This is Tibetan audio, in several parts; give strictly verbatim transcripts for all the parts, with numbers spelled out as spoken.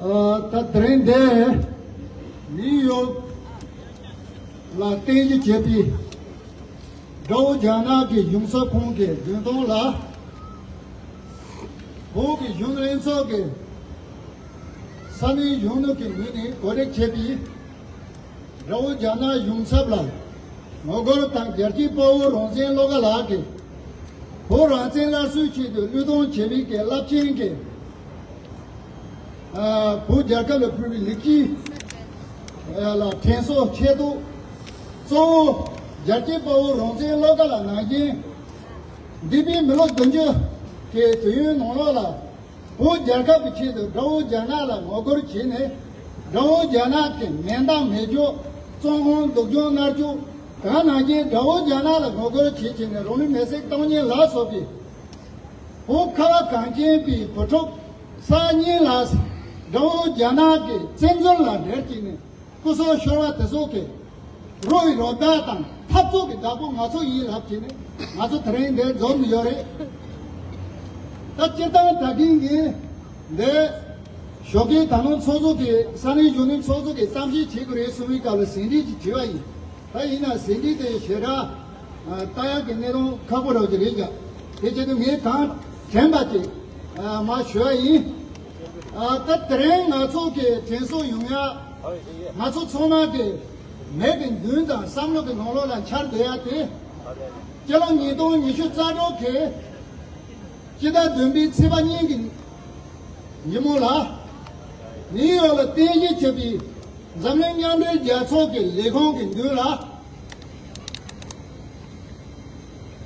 ད་དེ་རིང་འདིར་ནིའུ་ཡོག་ལ་རྟེན་གཞི་བྱས་པའི་དགྲ་བོ་རྒྱ་ནག་གི་གཞུང་ཚབ་ཁང་གི་མདུན་ཐང་ལ། བོད་ཀྱི་གཞོན་ནུ་ལྷན་ཚོགས་ཀྱི་ས་གནས་གཞོན་ནུ་གི་ངོས་ནས་གོ་སྒྲིག་བྱས་པའི་དགྲ་བོ་རྒྱ་ནག་གཞུང་ཚབ་ལ་ངོ་རྒོལ་དང་། རྒྱལ་གཅེས་དཔའ་བོ་རང་བཙན་བློ་དགའ་ལགས་ཀྱིས་བོད་རང་བཙན་སླར་གསོའི་ཆེད་དུ་བློས་གཏོང་བྱེད་མཁན་གྱི་རླབས་ཆེན་གྱི་བོད་རྒྱལ་ཁབ་ལ་ཕུལ་བའི་ལེགས་སྐྱེས་ལ་དྲན་གསོ་ཆེད་དུ། གཙོ་བོ་རྒྱལ་གཅེས་དཔའ་བོ་རང་བཙན་བློ་དགའ་ལགས་ནང་བཞིན། འདས་པའི་མི་ལོ་བདུན་ཅུ་གི་དུས་ཡུན་ནང་ལོགས་ལ། བོད་རྒྱལ་ཁབ་ཀྱི་ཆེད་དུ་དགྲ་བོ་རྒྱ་ནག་ལ་ངོ་རྒོལ་བྱས་ནས། དགྲ་བོ་རྒྱ་ནག་གི་མེ་མདའ་མེ་སྒྱོགས་བཙོན་ཁང་སྡུག་སྦྱོང་མནར་གཅོད་དང་། ནང་བཞིན་དགྲ་བོ་རྒྱ་ནག་ལ་ངོ་རྒོལ་བྱེད་བྱས་ནས་རང་ལུས་མེར་སྲེག་བཏང་མཁན་ལ་སོགས་པའི་བོད་ཁ་བ་གངས་ཅན་པའི་བུ་ཕྲུག་ས་གཉིས་ལ་དགྲ་བོ་རྒྱ་ནག་གི་བཙན་འཛུལ་ལ་འབྲེལ་བྱས་ནས། སྐུ་སྲོག་ཤོར་བ་དེ་ཚོ་གི་རོགས་ཡི་རོགས་ཟླ་དང་འཐབ་རྩོད་ཀྱི་བདག་པོ་ང་ཚོ་ཡིན་ལབ་བྱས་ནས། ང་ཚོ་དེ་རིང་འདིར་འཛོམས་ཡོད་རེད། ད་སྤྱིར་བཏང་ད་གིན་གྱི་འདི་ཞོགས་ཀའི་ད་ནང་ཚོགས་གཙོ་གི་ས་གནས་གཞོན་ནུ་ཚོགས་གཙོ་གི་གཏམ་བཤད་བྱེད་དགོས་རེད་གསུང་བའི་སྐབས་ལ་ཟིན་བྲིས་ཅིག་བྲིས་པ་ཡིན། ད་ཡིན་ན་ཟིན་བྲིས་དེ་ཞེ་དྲག་ལྟ་ཡག་གི་གནས་སྟངས་ཁག་པོ་རང་ཅིག་རེད་ཀྱང་། དེ་བྱས་དུས་ངས་གང་དྲན་པ་ཅིག་མར་ཞུ་བ་ཡིན། ད་དེ་རིང་ང་ཚོ་གི་དྲན་གསོ་ཡོང་ཡག་ང་ཚོ་ཚང་མ་གི་མིག་གི་མདུན་དང་བསམ་བློ་གི་ནང་ལོགས་ལ་འཆར་བསྡད་ཡག་དེ། སྤྱི་ལོ་ཉིས་སྟོང་ཉི་ཤུ་རྩ་དྲུག་གི་སྤྱི་ཟླ་བདུན་པའི་ཚེས་པ་གཉིས་ཀྱི་ཉིན་མོ་ལ། ནིའུ་ཡོག་ལ་རྟེན་གཞི་བྱས་པའི་འཛམ་གླིང་མཉམ་འབྲེལ་རྒྱལ་ཚོགས་ཀྱི་ལས་ཁུངས་ཀྱི་མདུན་ལ།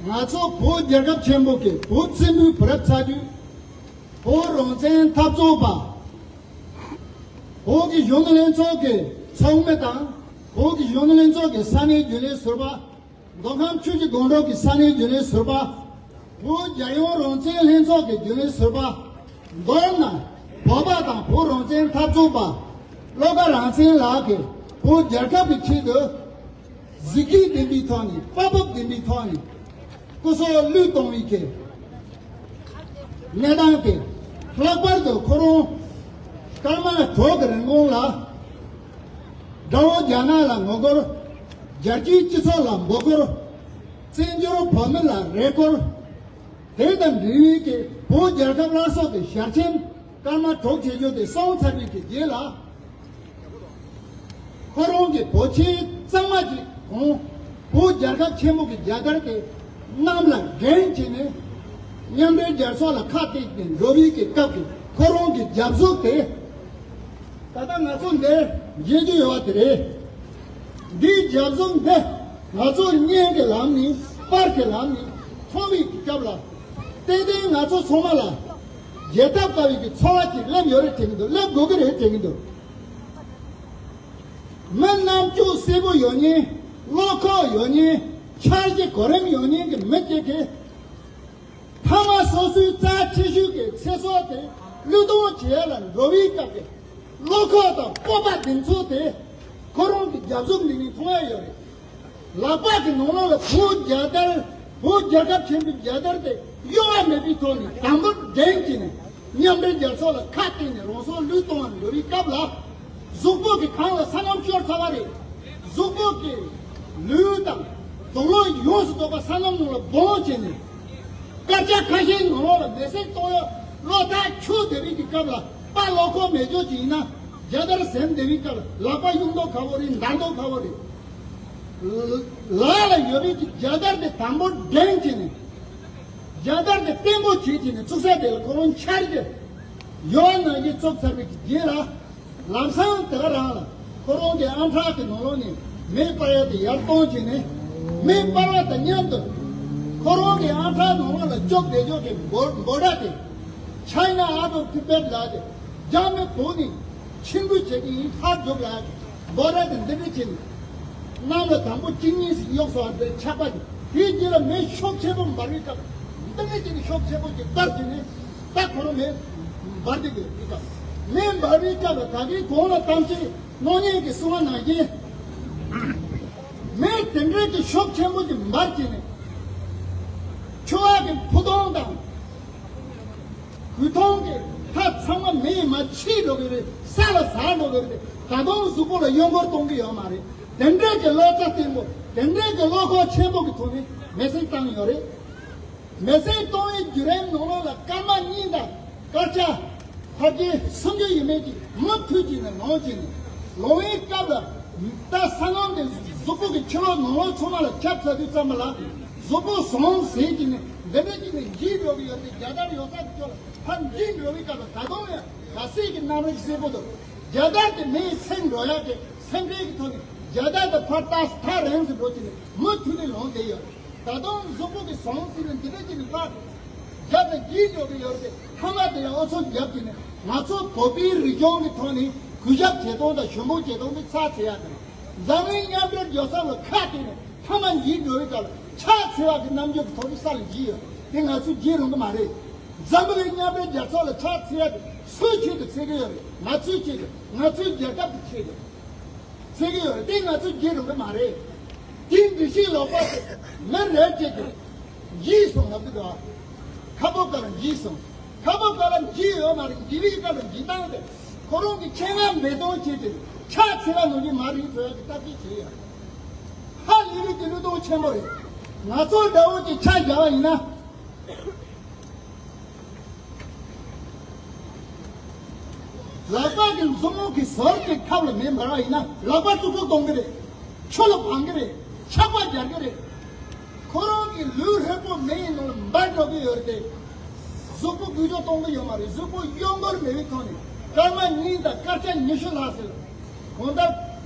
ང་ཚོ་བོད་རྒྱལ་ཁབ་ཆེན་པོ་གི་བོད་བཙན་པོའི་བུ་རབས་ཚ་རྒྱུད། བོད་རང་བཙན་འཐབ་རྩོད་པ། བོད་ཀྱི་གཞོན་ནུ་ལྷན་ཚོགས་ཀྱི་ཚོགས་མི་དང་། བོད་ཀྱི་གཞོན་ནུ་ལྷན་ཚོགས་ཀྱི་ས་གནས་རྒྱུན་ལས་ཟུར་པ། མདོ་ཁམས་ཆུ་བཞི་སྒང་དྲུག་གི་ས་གནས་རྒྱུན་ལས་ཟུར་པ། བོད་རྒྱལ་ཡོངས་རང་བཙན་ལྷན་ཚོགས་ཀྱི་རྒྱུན་ལས་ཟུར་པ། མདོར་ན། བོད་པ་དང་བོད་རང་བཙན་འཐབ་རྩོད་པ། བློ་དགའ་རང་བཙན་ལགས་ཀྱིས་བོད་རྒྱལ་ཁབ་ཀྱི་ཆེད་དུ། གཟི་བརྗིད་ལྡན་པའི་ཐོག་ནས། དཔའ་སྤོབས་ལྡན་པའི་ཐོག་ནས། སྐུ་སྲོག་བློས་གཏོང་བའི་གི་གནས་སྟངས་དེ། ལྷག་པར་དུ་ཁོ་རང་སྐར་མ་དྲུག་གི་རིང་གོང་ལ། དགྲ་བོ་རྒྱ་ནག་ལ་ངོ་རྒོལ། རྒྱལ་སྤྱིའི་སྤྱི་ཚོགས་ལ་འབོད་སྐུལ། བཙན་བྱོལ་བོད་མི་ལ་རེ་སྐུལ། དེ་དང་འབྲེལ་བའི་གི་བོད་རྒྱལ་ཁབ་སླར་གསོ་གི་ཞལ་ཆེམས་སྐར་མ་དྲུག་བྱེད་རྒྱུ་དེ་སོང་ཚར་བའི་གི་རྗེས་ལ། ཁོ་རང་གི་བོད་ཆས་གཙང་མ་ཅིག་གོན། བོད་རྒྱལ་ཁབ་ཆེན་པོ་གི་རྒྱལ་དར་དེ་གནམ་ལ་བསྒྲེངས་བྱས་ནས། མཉམ་འབྲེལ་རྒྱལ་ཚོགས་ལ་ཁ་གཏད་དེ་འགྲོ་བའི་གི་སྐབས་ཀྱི་ཁོ་རང་གི་རྒྱབ་གཟུགས་དེ། ད་ལྟ་ང་ཚོ་འདིར་མཇལ་རྒྱུ་ཡོད་པ་དེ་རེད། འདིའི་རྒྱབ་གཟུགས་འདི་ང་ཚོ་བརྙན་གྱི་ལམ་ནས། པར་གྱི་ལམ་ནས་མཐོང་བའི་གི་སྐབས་ལ། ཏན་ཏན་ང་ཚོ་ཚང་མ་ལ་བརྗེད་ཐབས་དཀའ་བའི་གི་ཚོར་བ་ཅིག་སླེབས་ཡོད་རེད་དྲན་གྱི་འདུག་སླེབས་དགོས་ཀྱི་རེད་དྲན་གྱི་འདུག་མི་རྣམ་དཔྱོད་གསལ་པོ་ཡོད་མཁན། བློ་ཁོག་ཡོད་མཁན། འཆར་གཞི་གོ་རིམ་ཡོད་མཁན་གྱི་མི་གཅིག་གིས། ཕ་མ་སོ་སོའི་རྩ་ཆེ་ཤོས་ཀྱི་ཚེ་སྲོག་དེ་བློས་གཏོང་བྱེད་ཡ་ལ་འགྲོ་བའི་སྐབས་ཀྱི་བློ་ཁོག་དང་སྤོབས་པ་འདི་ཚོ་དེ། ཁོ་རང་གི་རྒྱབ་གཟུགས་འདི་ནས་མཐོང་ཡ་ཡོད་རེད། ལག་པ་གི་ནང་ལོགས་ལ་བོད་རྒྱལ་དར། བོད་རྒྱལ་ཁབ་ཆེན་པོའི་རྒྱལ་དར་དེ་གཡོ་བ་མེད་པའི་ཐོག་ནས་དམ་པོར་བསྒྲེངས་བྱས་ནས། མཉམ་འབྲེལ་རྒྱལ་ཚོགས་ལ་ཁ་གཏད་ནས་རང་སྲོག་བློས་གཏོང་བར་འགྲོ་བའི་སྐབས་ལ། གཟུགས་པོ་གི་གང་ལ་ས་ལམ་ཤོར་ཚར་བ་རེད། གཟུགས་པོ་གི་ལུས་དང་དུག་ལོག་ཡོངས་སུ་རྫོགས་པ་ས་ལམ་ནང་ལ་སྦངས་བྱས་ནས། སྐར་ཆ་ཁ་ཤས་ནང་ལོགས་ལ་མེ་སྲེག་གཏོང་ཡ་བློ་ཐག་ཆོད་བསྡད་པའི་གི་སྐབས་ལ། པ་བློ་ཁོག་མེད་ཅོག་ཅིག་ཡིན་ན། རྒྱལ་དར་ཟིན་བསྡད་པའི་སྐབས་ལ་ལག་པ་གཡུག་མདོག་ཁ་པོ་རེད། འདར་མདོག་ཁ་པོ་རེད། ལག་ལ་ཡོད་པའི་གི་རྒྱལ་དར་དེ་དམ་པོར་བསྒྲེངས་བྱས་ནས། རྒྱལ་དར་དེ་བརྟན་པོ་བྱས་བྱས་ནས་བཙུགས་ས་དེ་ལ་ཁོ་རང་འཆར་གཞི་ཡོད་ནང་བཞིན་བཙུགས་ཚར་བའི་རྗེས་ལ། ལམ་སང་དེ་ག་རང་ལ་ཁོ་རང་གི་ཨམ་ཕྲག་གི་ནང་ལོགས་ནས་མེ་སྤར་ཡ་དེ་ཡར་གཏོང་བྱས་ནས། མེ་སྤར་བ་དང་མཉམ་དུ་ཁོ་རང་གི་ཨམ་ཕྲག་ནང་ལོགས་ལ་བཅུག་བསྡད་ཆོག་གི་འབོ་འབོད་སྒྲ་དེ། China out of Tibet ལབ་སྟེ། རྒྱ་མི་བོད་ནས་ཕྱིར་འབུད་བྱེད་ཀྱི་ཡིན། ཕར་རྒྱུགས་ལབ་སྟེ། འབོད་སྒྲ་དེ་འདི་འདྲ་བྱས་ནས། གནམ་ལ་དང་པོ་གཅིག་གཉིས་ཤིག་གཡུགས་སོང་བ་དེ་ཆག་པ་དེ། དེའི་རྗེས་ལ་མེ་ཤུགས་ཆེན་པོ་འབར་བའི་སྐབས། འདི་འདྲ་བྱས་ནས་ཤུགས་ཆེན་པོ་ཅིག་བརྡར་བྱས་ནས། ད་ཁོ་རང་མེ་འབར་བསྡད་ཀྱི་ཡོད་སྐབས། མེ་འབར་བའི་སྐབས་ལ་ད་གིན་གོང་ལ་གཏམ་བཤད་གནང་མཁན་གྱིས་གསུངས་པ་ནང་བཞིན། མེ་དེ་འདྲའི་གི་ཤུགས་ཆེན་པོ་ཅིག་འབར་བྱས་ནས། ཆུ་བ་གི་ཕུ་ཐུང་དང་། གོས་ཐུང་གི་ ཁ་ཚང་མ་མེ་ཡིས་མར་འཁྱིལ་འགྲོ་གི་རེད། ས་ལ་ཟག་འགྲོ་གི་རེད། ད་དུང་གཟུགས་པོ་ལ་གཡོ་འགུལ་གཏོང་གི་ཡོད་མ་རེད། དེ་འདྲའི་གི་བློ་རྩ་བརྟན་པོ། དེ་འདྲའི་གི་བློ་ཁོག་ཆེན་པོ་གི་ཐོག་ནས་མེ་སྲེག་བཏང་ཡོད་རེད། མེ་སྲེག་གཏོང་བའི་བརྒྱུད་རིམ་ནང་ལོགས་ལ་སྐར་མ་གཉིས་དང་སྐར་ཆ་ཕལ་ཆེར་སུམ་ཅུ་ཡས་མས་ཀྱི་མུ་མཐུད་ཀྱིས་ནས་ལངས་ཀྱིས་ནས་ལངས་པའི་སྐབས་ལ། ད་ས་སྒང་དེ་གཟུགས་པོ་གི་ཕྱི་ལོགས་ནང་ལོགས་ཚང་མ་ལ་ཁྱབ་ཚར་དུས་ཙམ་པ་ལ། གཟུགས་པོ་ཟང་ཟིང་གིས་ནས་འདི་འདྲ་གྱིས་ནས་འགྱིལ་འགྲོ་གི་ཡོད་དེ། རྒྱལ་དར་ཡོད་ས་གི་ཕྱོགས་ལ་ཕར་འགྱིལ་འགྲོ་བའི་སྐབས་ལ་ད་དུང་ཡང་ག་སྲིད་ཀྱི་གནམ་རིགས་སེར་པོ་དང་རྒྱལ་དར་དེ་མེ་ཡིས་ཚིག་འགྲོ་ཡག་གི་སེམས་ཁྲལ་གྱི་ཐོག་ནས་རྒྱལ་དར་དེ་ཕར་ཏག་ཏག་རིང་དུ་འགྲོ་གྱིས་ནས་མུ་མཐུད་ནས་ལངས་བསྡད་ཡོད། ད་དུང་གཟུགས་པོ་གི་ཟང་ཟིང་ལ་འདི་འདྲ་གྱིས་ནས་ཕར་རྒྱབ་ནས་འགྱིལ་འགྲོ་གི་ཡོད་རེད། ཐ་མ་དེ་ཡང་ཨུ་ཚུགས་རྒྱབ་ཀྱིས་ནས་ང་ཚོ་བོད་པའི་རིག་གཞུང་གི་ཐོག་ནས་གུས་ཞབས་བྱེད་སྟངས་དང་ཞུ་འབོད་བྱེད་སྟངས་དེ་ཚར་ཚེ་ཡག་གི་རེད། འཛམ་གླིང་མཉམ་འབྲེལ་རྒྱལ་ཚོགས་ལ་ཁ་གཏད་ནས་ཐ་མ་འགྱིལ་འགྲོ་བའི་སྐབས་ལ་ཕྱག་འཚལ་བ་གི་རྣམ་འགྱུར་གྱི་ཐོག་ནས་ས་ལ་འགྱིལ་ཡོད་རེད། དེ་ང་ཚོས་བརྗེད་རུང་གི་མ་རེད། འཛམ་བུ་གླིང་མཉམ་འབྲེལ་རྒྱལ་ཚོགས་ལ་ཕྱག་འཚལ་ཡག་དེ་སུའི་ཆེད་དུ་འཚལ་གི་ཡོད་རེད། ང་ཚོའི་ཆེད་དུ། ང་ཚོའི་རྒྱལ་ཁབ་ཀྱི་ཆེད་དུ། ཟེར་གྱི་ཡོད་རེད། དེ་ང་ཚོས་བརྗེད་རུང་གི་མ་རེད། དེའི་འདུ་ཤེས་ལོག་པ་དེ་མི་རེ་གཅིག་གིས་འགྱིལ་སོང་ལབ་ཀྱི་འདུག་ཨ། ཁ་སྤོབས་སྒང་ལ་འགྱིལ་སོང་། ཁ་སྤོབས་སྒང་ལ་འགྱིལ་ཡོད་མ་རེད། འགྱིལ་བའི་སྐབས་ལ་འགྱིལ་སྟངས་དེ་ཁོ་རང་གི་ཆེད་མངགས་འབད་བརྩོན་བྱས་ཏེ་ཕྱག་འཚལ་བ་ནང་བཞིན་མ་རེད་ཟེར་ཡག་གི་ཐབས་ཤེས་བྱས་ཡོད་རེད། ཧ་ལས་པའི་གི་བློས་གཏོང་ཆེན་པོ་རེད། ང་ཚོ་འདྲ་བོ་ཅིག་ཆ་བཞག་པ་ཡིན་ན། ལག་པ་གི་མཛུབ་མོ་གི་ཟུར་གྱི་ཁབ་ལ་མེ་འབར་བ་ཡིན་ན་ལག་པ་སྐྲུ་སྐྲུ་གཏོང་གི་རེད། ཆུ་ལ་སྦང་གི་རེད། ཆག་པ་རྒྱག་གི་རེད། ཁོ་རང་གི་ལུས་ཧྲིལ་པོ་མེ་ཡི་ནང་ལ་འབར་འགྲོ་གི་ཡོད་རེད་དེ། གཟུགས་པོ་འགུལ་སྐྱོད་གཏོང་གི་ཡོད་མ་རེད། གཟུགས་པོ་གཡོ་འགུལ་མེད་པའི་ཐོག་ནས་སྐར་མ་གཉིས་དང་སྐར་ཆ་ཉི་ཤུ་ལྷག་ཙམ། གང་ལྟར་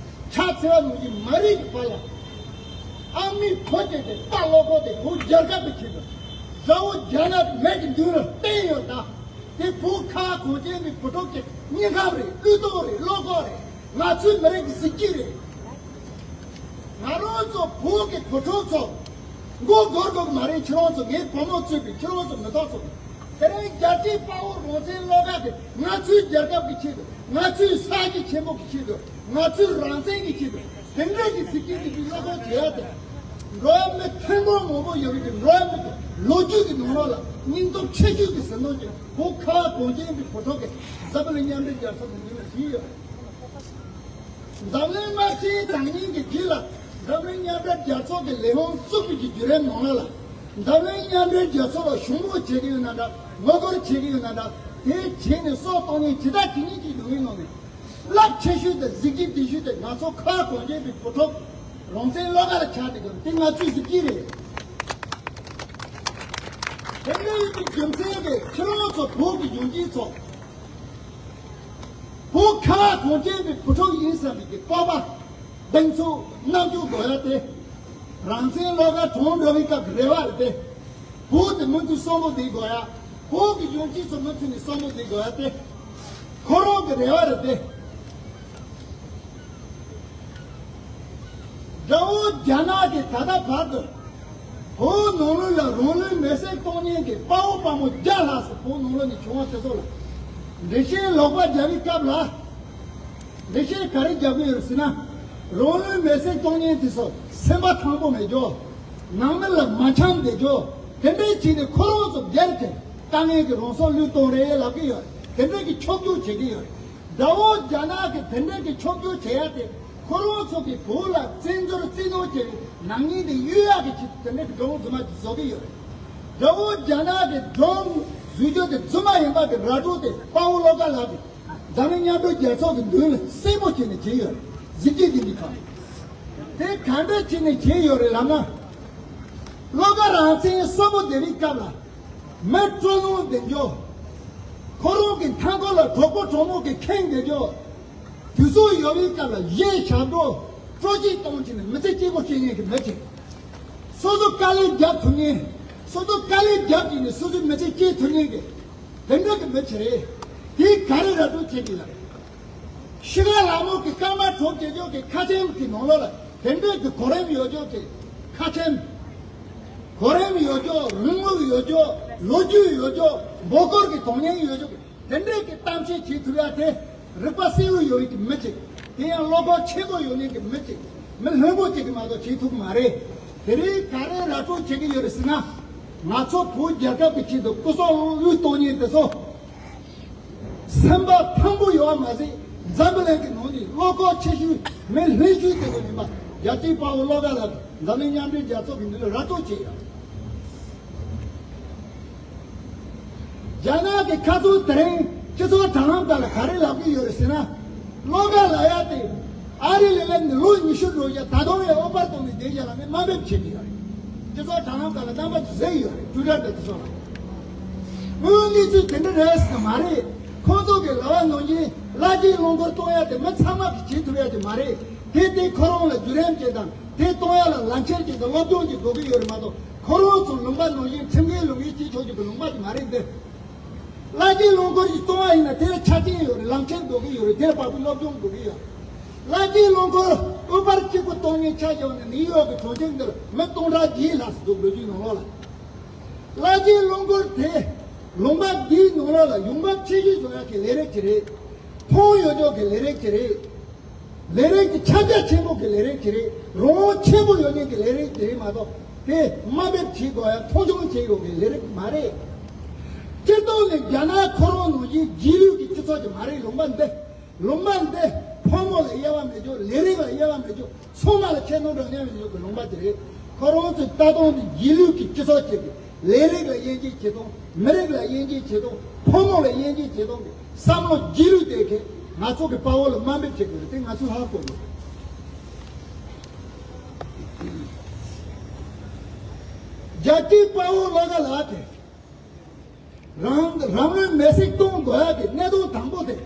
ཕྱག་འཚལ་བ་ནང་བཞིན་མ་རེད་ཀྱི་བར་ལ། ཨ་མའི་བུ་སྐྱེས་ཏེ་རྟ་ལོ་ཁོག་དེ་བོད་རྒྱལ་ཁབ་ཀྱི་ཆེད་དུ། དགྲ་བོ་རྒྱ་ནག་མེ་གི་མདུན་ལ་བསྟན་ཡོད་ད། དེ་བོད་ཁ་གངས་ཅན་པའི་བུ་ཕྲུག་གི་སྙིང་ཁམས་རེད། བློས་གཏོང་རེད། བློ་ཁོག་རེད། ང་ཚོའི་མི་རིགས་ཀྱི་གཟི་བརྗིད་རེད། ང་རང་ཚོ་བོད་ཀྱི་བུ་ཕྲུག་ཚོ་མགོ་སྒུར་དགོས་ཀྱི་མ་རེད། ཁྱེད་རང་ཚོ། ངའི་བུ་མོ་གཙོས་པའི་ཁྱེད་རང་ཚོ་མི་ཐོག་ཚོ། དེ་རིང་རྒྱལ་གཅེས་དཔའ་བོ་རང་བཙན་བློ་དགའ་དེ་ང་ཚོའི་རྒྱལ་ཁབ་ཀྱི་ཆེད་དུ། ང་ཚོའི་ས་གཞི་ཆེན་པོ་གི་ཆེད་དུ། ང་ཚོའི་རང་བཙན་གྱི་ཆེད་དུ། དེ་འདྲ་གི་གཟི་བརྗིད་ཀྱི་བློ་ཁོག་བྱེད་ཡ་དེ། འགྲོ་བ་མི་ཐེར་འབུམ་མང་པོ་ཡོད་པའི་གི་འགྲོ་བ་མི་གི་ལོ་རྒྱུས་ཀྱི་ནང་ལོགས་ལ་སྙིང་སྟོབས་ཆེ་ཤོས་ཀྱི་ཟིན་ཐོ་ཅིག་བོད་ཁ་བ་གངས་ཅན་གྱི་བུ་ཕྲུག་གིས་འཛམ་བུ་གླིང་མཉམ་འབྲེལ་རྒྱལ་ཚོགས་ཀྱི་མདུན་ལ་ཞུས་ཡོད། འཛམ་གླིང་དམག་ཆེན་གྲངས་སྙིང་གི་རྗེས་ལ་འཛམ་གླིང་མཉམ་འབྲེལ་རྒྱལ་ཚོགས་ཀྱི་ལས་ཁུངས་བཙུགས་པའི་གི་བརྒྱུད་རིམ་ནང་ལ། འཛམ་གླིང་མཉམ་འབྲེལ་རྒྱལ་ཚོགས་ལ་ཞུ་འབོད་བྱེད་ཀྱི་ཡོད་ན་འདྲ། ངོ་རྒོལ་བྱེད་ཀྱི་ཡོད་ན་འདྲ། དེ་བྱས་ནས་སྲོག་གཏོང་མཁན་ཇི་ལྟར་ཇི་སྙེད་ཅིག་ཡོང་གི་ཡོད་ནའི། རླབས་ཆེ་ཤོས་དང་གཟི་བརྗིད་ལྡན་ཤོས་དེ་ང་ཚོ་ཁ་བ་གངས་ཅན་པའི་བུ་ཕྲུག་རང་བཙན་བློ་དགའ་ལ་ཆགས་བསྡད་ཀྱི་ཡོད། དེ་ང་ཚོའི་གཟི་བརྗིད་རེད། དེ་འདྲ་ཡིན་པའི་རྒྱུ་མཚན་གྱིས་ཁྱེད་རང་ཚོ་བོད་ཀྱི་གཞོན་སྐྱེས་ཚོ། བོད་ཁ་བ་གངས་ཅན་པའི་བུ་ཕྲུག་ཡིན་བསམ་པའི་གི་སྤོབས་པ། གདེང་ཚོད། རྣམ་དཔྱོད་དགོས་ཡ་དེ། རང་བཙན་བློ་དགའ་གྲོངས་འགྲོ་བའི་སྐབས་ཀྱི་རེ་བ་རེད་དེ། བོད་དེ་མུ་མཐུད་གསོན་པོ་བསྡད་དགོས་ཡ། བོད་ཀྱི་གཞོན་སྐྱེས་ཚོ་མུ་མཐུད་ནས་གསོན་པོ་བསྡད་དགོས་ཡ་དེ། ཁོ་རང་གི་རེ་བ་རེད་དེ། དགྲ་བོ་རྒྱ་ནག་གིས་ད་ལྟ་བར་དུ་བོད་ནང་ལོགས་ལ་རང་ལུས་མེར་སྲེག་གཏོང་མཁན་གྱི་དཔའ་བོ་དཔའ་མོ་བརྒྱ་ལྷག་ཙམ་བོད་ནང་ལོགས་ནས་བྱུང་བ་དེ་ཚོ་ལ་འགྲེལ་བཤད་ལོག་པ་རྒྱག་པའི་སྐབས་ལ། འགྲེལ་བཤད་ག་རེ་རྒྱག་གི་ཡོད་ཟེར་ན། རང་ལུས་མེར་སྲེག་གཏོང་མཁན་དེ་ཚོ་སེམས་པ་ཐང་པོ་མེད་རྒྱུ། ནང་མི་ལ་མ་འཆམ་བསྡད་རྒྱུ། དེ་འདྲའི་བྱས་ནས་ཁོ་རང་ཚོ་སྒེར་གྱི་དཀའ་ངལ་གྱི་རང་སྲོག་བློས་གཏོང་རེད་ལབ་ཀྱི་ཡོད། དེ་འདྲའི་གི་ཕྱོགས་བསྒྱུར་བྱེད་ཀྱི་ཡོད། དགྲ་བོ་རྒྱ་ནག་གིས་དེ་འདྲའི་གི་ཕྱོགས་བསྒྱུར་བྱེད་ཡ་དེ་ཁོ་རང་ཚོ་གིས་བོད་ལ་བཙན་འཛུལ་བཙན་གནོན་བྱས་པའི་ནག་ཉེས་དེ་གཡོལ་ཡག་གི་ཆེད་དུ་དེ་འདྲའི་གི་སྒྲུང་བཟོ་མ་བཟོ་གི་ཡོད་རེད། དགྲ་བོ་རྒྱ་ནག་གི་སྒྲུང་བཟོ་རྒྱུ་དེ་རྫུན་མ་ཡིན་པ་གི་ར་སྤྲོད་དེ་དཔའ་བོ་བློ་དགའ་ལགས་ཀྱིས་འཛམ་གླིང་མཉམ་འབྲེལ་རྒྱལ་ཚོགས་ཀྱི་མདུན་ལ་གསལ་པོ་བྱས་ནས་བྱས་ཡོད་རེད། གཟི་བརྗིད་ལྡན་པའི་ཁ། དེ་ག་འདྲ་བྱས་ནས་བྱས་ཡོད་རེད་ལབ་ན། བློ་དགའ་རང་བཙན་གསོན་པོ་བསྡད་པའི་སྐབས་ལ། མི་སྤྲོ་སྣང་ལྡན་རྒྱུ། ཁོ་རང་གི་མཐའ་འཁོར་ལ་གྲོགས་པོ་གྲོགས་མོ་གིས་ཁེངས་བསྡད་རྒྱུ། དུས་ཚོད་ཡོལ་བའི་སྐབས་ལ་གཞས་ཞབས་བྲོ་སྤྲོ་སྐྱིད་གཏོང་བྱས་ནས་མི་ཚེ་སྐྱིད་པོ་སྐྱེལ་མཁན་གྱི་མི་ཅིག་སོ་སོ་དཀའ་ལས་རྒྱབ་ཐུབ་མཁན། སོ་སོ་དཀའ་ལས་རྒྱབ་བྱས་ནས་སོ་སོའི་མི་ཚེ་སྐྱེལ་ཐུབ་མཁན་གྱི་དེ་འདྲ་གི་མི་ཅིག་རེད། དེས་ག་རེ་ར་སྤྲོད་བྱེད་ཀྱི་ཡོད་རེད། ཤི་ཁ་ལ་མོ་གི་སྐར་མ་དྲུག་བརྒྱད་ཅུ་གི་ཁ་ཆེམས་ཀྱི་ནང་ལོགས་ལ་དེ་འདྲའི་གི་གོ་རིམ་ཡོད་ཅོག་གི་ཁ་ཆེམས། གོ་རིམ་ཡོད་ཅོག་རིང་ལུགས་ཡོད་ཅོག་ལོ་རྒྱུས་ཡོད་ཅོག་འབོད་སྐུལ་གྱི་དོན་སྙིང་ཡོད་ཅོག་གི་དེ་འདྲའི་གི་གཏམ་བཤད་བྱེད་ཐུབ་ཡ་དེ་རིག་པ་གསལ་བོ་ཡོད་པའི་གི་མི་ཅིག་དེ་ཡང་བློ་ཁོག་ཆེན་པོ་ཡོད་མཁན་གི་མི་ཅིག་མི་ལྷོད་པོ་ཅིག་གི་མ་གཏོགས་བྱེད་ཐུབ་ཀྱི་མ་རེད། དེ་རིང་ག་རེ་ར་སྤྲོད་བྱེད་ཀྱི་ཡོད་རེད་ཟེར་ན། ང་ཚོ་བོད་རྒྱལ་ཁབ་ཀྱི་ཆེད་དུ་སྐུ་སྲོག་བློས་གཏོང་མཁན་དེ་ཚོ། ཚན་པ་ཕངས་པོ་ཡོད་པ་མ་ཟད། འཛམ་བུ་གླིང་གི་ནང་ནས་བློ་ཁོག་ཆེ་ཤོས་མི་ལྷན་ཤོས་དེ་ཚོ་ཡིན་པ། རྒྱལ་གཅེས་དཔའ་བོ་བློ་དགའ་ལགས་འཛམ་གླིང་མཉམ་འབྲེལ་རྒྱལ་ཚོགས་ཀྱི་མདུན་ལ་ར་སྤྲོད་བྱས་ཡོད། རྒྱ་ནག་གི་ཁ་ཚུར་དེ་རིང་སྤྱི་ཚོགས་དྲ་ལམ་སྒང་ལ་ག་རེ་ལབ་ཀྱི་ཡོད་རེད་ཟེར་ན། བློ་དགའ་ལགས་ཡ་དེ་ཨ་རི་ལ་སླེབས་ནས་ལོ་ཉི་ཤུ་འགྲོ་ཡ། ད་དུང་ཡང་དབུ་པར་བཏོན་ནས་བསྡད་ཡ་ལ་ངས་དམའ་འབེབས་བྱེད་ཀྱི་ཡོད་རེད། སྤྱི་ཚོགས་དྲ་ལམ་སྒང་ལ་རྣམ་པ་ཚོ་གཟིགས་ཡོད་རེད། ཊུའི་ཊར་དང་དེ་ཚོ་ལ། དངོས་ཡོད་གནས་ཚུལ་དེ་འདྲ་རེད་ཟེར་མ་རེད། ཁོང་ཚོ་གི་ལབ་པ་ནང་བཞིན་ལྷ་རྗེའི་རླངས་འཁོར་གཏོང་ཡ་དེ་མི་ཚང་མ་གིས་བྱེད་ཐུབ་ཡ་དེ་མ་རེད། དེ་དེ་ཁོ་རང་ལ་བརྒྱུད་རིམ་ཅིག་དང་དེ་གཏོང་ཡ་ལ་ལག་ཁྱེར་ཅིག་དང་སློབ་སྦྱོང་ཅིག་དགོས་ཀྱི་ཡོད་རེད་མ་གཏོགས། ཁོ་རང་ཚོ་ལུང་པ་ནང་བཞིན་ཁྲིམས་འགལ་ལུགས་འགལ་བྱེད་ཆོག་རྒྱུ་གི་ལུང་པ་དེ་མ་རེད་འདི། ལྷ་རྗེའི་རླངས་འཁོར་ཞིག་གཏོང་བ་ཡིན་ན་དེ་ལ་ཆ་རྐྱེན་ཡོད་རེད། ལག་ཁྱེར་དགོས་ཀྱི་ཡོད་རེད། དེ་ལ་བབ་པའི་སློབ་སྦྱོང་དགོས་ཀྱི་ཡོད། ལྷ་རྗེའི་རླངས་འཁོར་དབུ་པར་གཅིག་པུ་གཏོང་མཁན་ཆ་བཞག་ནས་ནིའུ་ཡོག་གི་གྲོང་ཁྱེར་འདིར་མི་སྟོང་ཕྲག་བརྒྱད་ལྷག་ཙམ་འདུག་ལོ་རྒྱུས་ནང་ལོགས་ལ། ལྷ་རྗེའི་རླངས་འཁོར་དེ་ལུང་པ་འདིའི་ནང་ལོགས་ལ་ཡོང་འབབ་ཆེ་ཤོས་བཟོ་ཡག་གི་ལས་རིགས་ཅིག་རེད། ཕོན་ཡོད་ཆོག་གི་ལས་རིགས་ཅིག་རེད། ལས་རིགས་ཀྱི་ཁྱབ་རྒྱ་ཆེན་པོ་གི་ལས་རིགས་ཅིག་རེད། རང་དབང་ཆེན་པོ་ཡོད་མཁན་གྱི་ལས་རིགས་ཅིག་རེད་མ་གཏོགས། དེ་དམའ་འབེབས་བྱེད་དགོས་ཡ། མཐོང་ཆུང་བྱེད་དགོས་གི་ལས་རིགས་མ་རེད། སྤྱིར་བཏང་ནས་རྒྱ་ནག་ཁོ་རང་ནང་བཞིན་རྗེས་ལུས་ཀྱི་སྤྱི་ཚོགས་ཅིག་མ་རེད། ལུང་པ་འདི། ལུང་པ་འདི་ཕོ་མོ་ལ་དབྱེ་བ་མེད་རྒྱུ། ལས་རིགས་ལ་དབྱེ་བ་མེད་རྒྱུ། ཚང་མ་ལ་ཁྱད་ནོར་འདྲ་མཉམ་ཡོད་རྒྱུ་གི་ལུང་པ་ཅིག་རེད། ཁོ་རང་ཚོས་ལྟ་སྟངས་འདི་རྗེས་ལུས་ཀྱི་སྤྱི་ཚོགས་ཅིག་གི་ལས་རིགས་ལ་དབྱེ་འབྱེད་བྱེད་སྟངས། མི་རིགས་ལ་དབྱེ་འབྱེད་བྱེད་སྟངས། ཕོ་མོ་ལ་དབྱེ་འབྱེད་བྱེད་སྟངས་ཀྱི་བསམ་བློ་རྗེས་ལུས་དེ་གས་ང་ཚོ་གི་དཔའ་བོ་ལ་དམའ་འབེབས་བྱེད་དགོས་རེད། དེ་ང་ཚོས་ཧ་གོ་དགོས། རྒྱལ་གཅེས་དཔའ་བོ་བློ་དགའ་ལགས་དེ། རང་རང་ལུས་མེར་སྲེག་གཏོང་དགོས་ཡ་གི་གནད་དོན་དང་པོ་དེ།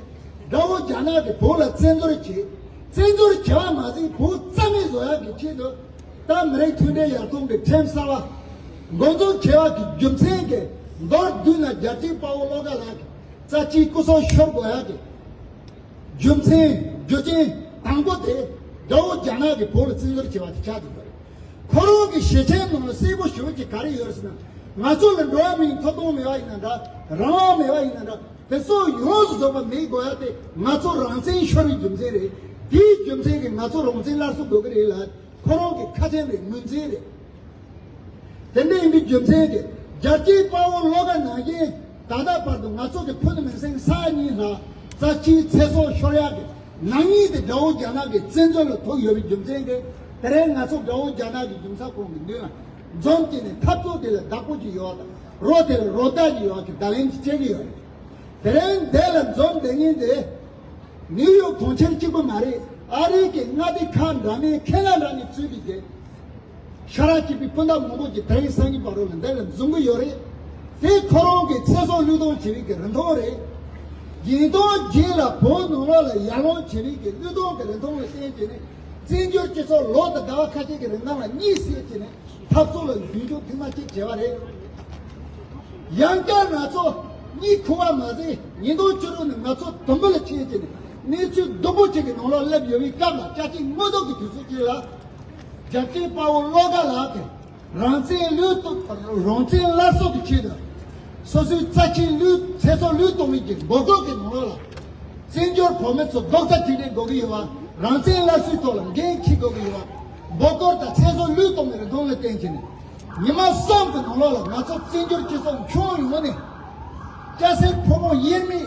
དགྲ་བོ་རྒྱ་ནག་གིས་བོད་ལ་བཙན་འཛུལ་བྱས། བཙན་འཛུལ་བྱས་པ་མ་ཟད་བོད་རྩ་མེད་བཟོ་ཡ་གི་ཆེད་དུ། ད་མི་རིགས་མཐུན་སྒྲིལ་ཡར་ཐོན་གྱི་ཁྲིམས་གསར་པ་འགོ་འཛུགས་བྱས་པ་གི་རྒྱུ་མཚན་གྱིས། མདོར་བསྡུས་ན་རྒྱལ་གཅེས་དཔའ་བོ་བློ་དགའ་ལགས་ཀྱི་རྩ་ཆེའི་སྐུ་སྲོག་ཤོར་དགོས་ཡ་གི་རྒྱུ་མཚན། རྒྱུ་རྐྱེན་དང་པོ་དེ་དགྲ་བོ་རྒྱ་ནག་གིས་བོད་ལ་བཙན་འཛུལ་བྱས་པ་དེ་ཆགས་བསྡད་པ་རེད། ཁོ་རང་གི་ཞལ་ཆེམས་ནང་ལ་གསལ་པོ་ཞུ་གི་ག་རེ་ཡོད་ཟེར་ན། ང་ཚོ་ལ་འགྲོ་བ་མིའི་ཐོབ་ཐང་མེད་པ་ཡིན་ན་འདྲ། རང་དབང་མེད་པ་ཡིན་ན་འདྲ། དེ་ཚོ་ཡོངས་སུ་རྫོགས་པ་མེད་དགོས་ཡ་དེ་ང་ཚོ་རང་བཙན་ཤོར་བའི་རྒྱུ་མཚན་རེད། དེའི་རྒྱུ་མཚན་གྱིས་ང་ཚོ་རང་བཙན་སླར་གསོ་དགོས་ཀྱི་རེད་ལ། ཁོ་རང་གི་ཁ་ཆེམས་རེད། ངོས་འཛིན་རེད། དེ་འདྲ་ཡིན་པའི་རྒྱུ་མཚན་གྱིས་རྒྱལ་གཅེས་དཔའ་བོ་བློ་དགའ་ནང་བཞིན་ད་ལྟ་བར་དུ་ང་ཚོ་གི་ཕུ་ནུ་མིང་སྲིང་ས་ཡ་གཉིས་ལྷག་རྩ་ཆེའི་ཚེ་སྲོག་ཤོར་ཡག་གི་ནག་ཉེས་དེ་དགྲ་བོ་རྒྱ་ནག་གི་བཙན་འཛུལ་ལ་ཐུག་ཡོད་པའི་རྒྱུ་མཚན་གྱིས། དེ་རིང་ང་ཚོ་དགྲ་བོ་རྒྱ་ནག་གི་གཞུང་ཚབ་ཁང་གི་མདུན་ལ་འཛོམས་བྱས་ནས་འཐབ་རྩོད་དེ་ལ་བདག་པོ་ཅིག་ཡོད་དང་། རོ་དེ་ལ་རོ་བདག་ཅིག་ཡོད་ཀྱི་བརྡ་ལན་ཅིག་སྤྲད་ཀྱི་ཡོད་རེད། དེ་རིང་འདི་ལ་འཛོམས་བསྡད་མཁན་དེ་ནིའུ་ཡོག་གྲོང་ཁྱེར་གཅིག་པུ་མ་རེད། ཨ་རི་གི་མངའ་སྡེ་ཁག་འདྲ་མིན་ཁྱེད་རྣམ་འདྲ་ནས་གཙོས་པའི་དེ། ཤ་ར་གཅིག་པའི་སྤུན་ཟླ་མང་པོ་ཅིག་དེ་རིང་སང་ཉིན་བར་དུ་ལ་འདི་ལ་འཛོམས་ཀྱི་ཡོད་རེད། དེ་ཁོ་རང་གི་ཚེ་སྲོག་བློས་གཏོང་བྱེད་པའི་གི་རིན་ཐང་རེད། ཡིན་ཐང་རྗེས་ལ་བོད་ནང་ལོགས་ལ་ཡར་ལངས་བྱེད་པའི་གི་བློས་གཏོང་གི་རིན་ཐང་ལ་བརྟེན་བྱས་ནས། བཙན་བྱོལ་སྤྱི་ཚོགས་ལོ་དང་ཟླ་བ་ཁ་ཤས་ཀྱི་རིང་ནང་ལ་གཉིད་སད་བྱས་ནས་འཐབ་རྩོད་ལ་མདུན་ཤོག་ཐེངས་མ་གཅིག་བྱས་པ་རེད། ཡང་བསྐྱར་ང་ཚོ་གཉིད་ཁུག་པ་མ་ཟད། ཉིས་སྟོང་བཅུ་དྲུག་ནས་ང་ཚོ་དུམ་བུ་ལ་ཕྱིན་བྱས་ནས་གནས་ཚུལ་སྡུག་པོ་ཅིག་གི་ནང་ལོགས་སླེབས་ཡོད་པའི་སྐབས་ལ། རྒྱལ་གཅེས་དངོས་ཐོག་གི་དུས་ཚོད་ཅིག་ལ། རྒྱལ་གཅེས་དཔའ་བོ་བློ་དགའ་ལགས་ཀྱིས་རང་བཙན་བློས་གཏོང་། རང་བཙན་སླར་གསོ་གི་ཆེད་དུ། སོ་སོའི་རྩ་ཆེའི་ལུས། ཚེ་སྲོག་བློས་གཏོང་བའི་གི་འབོད་སྐུལ་གྱི་ནང་ལོགས་ལ། བཙན་བྱོལ་བོད་མི་ཚོ་རྡོག་རྩ་གཅིག་སྒྲིལ་དགོས་ཀྱི་ཡོད་པ། རང་བཙན་སླར་གསོའི་ཐོག་ལ་འགན་འཁྱེར་དགོས་ཀྱི་ཡོད་པ། འབོད་སྐུལ་དང་ཚེ་སྲོག་བློས་གཏོང་བའི་རིན་ཐང་ལ་བརྟེན་བྱས་ནས། ཉི་མ་གསུམ་གྱི་ནང་ལོགས་ལ་ང་ཚོ་བཙན་བྱོལ་སྤྱི་ཚོགས་ཁྱོན་ཡོངས་ནས། སྐྱ་སེར་ཕོ་མོ་དབྱེར་མེད།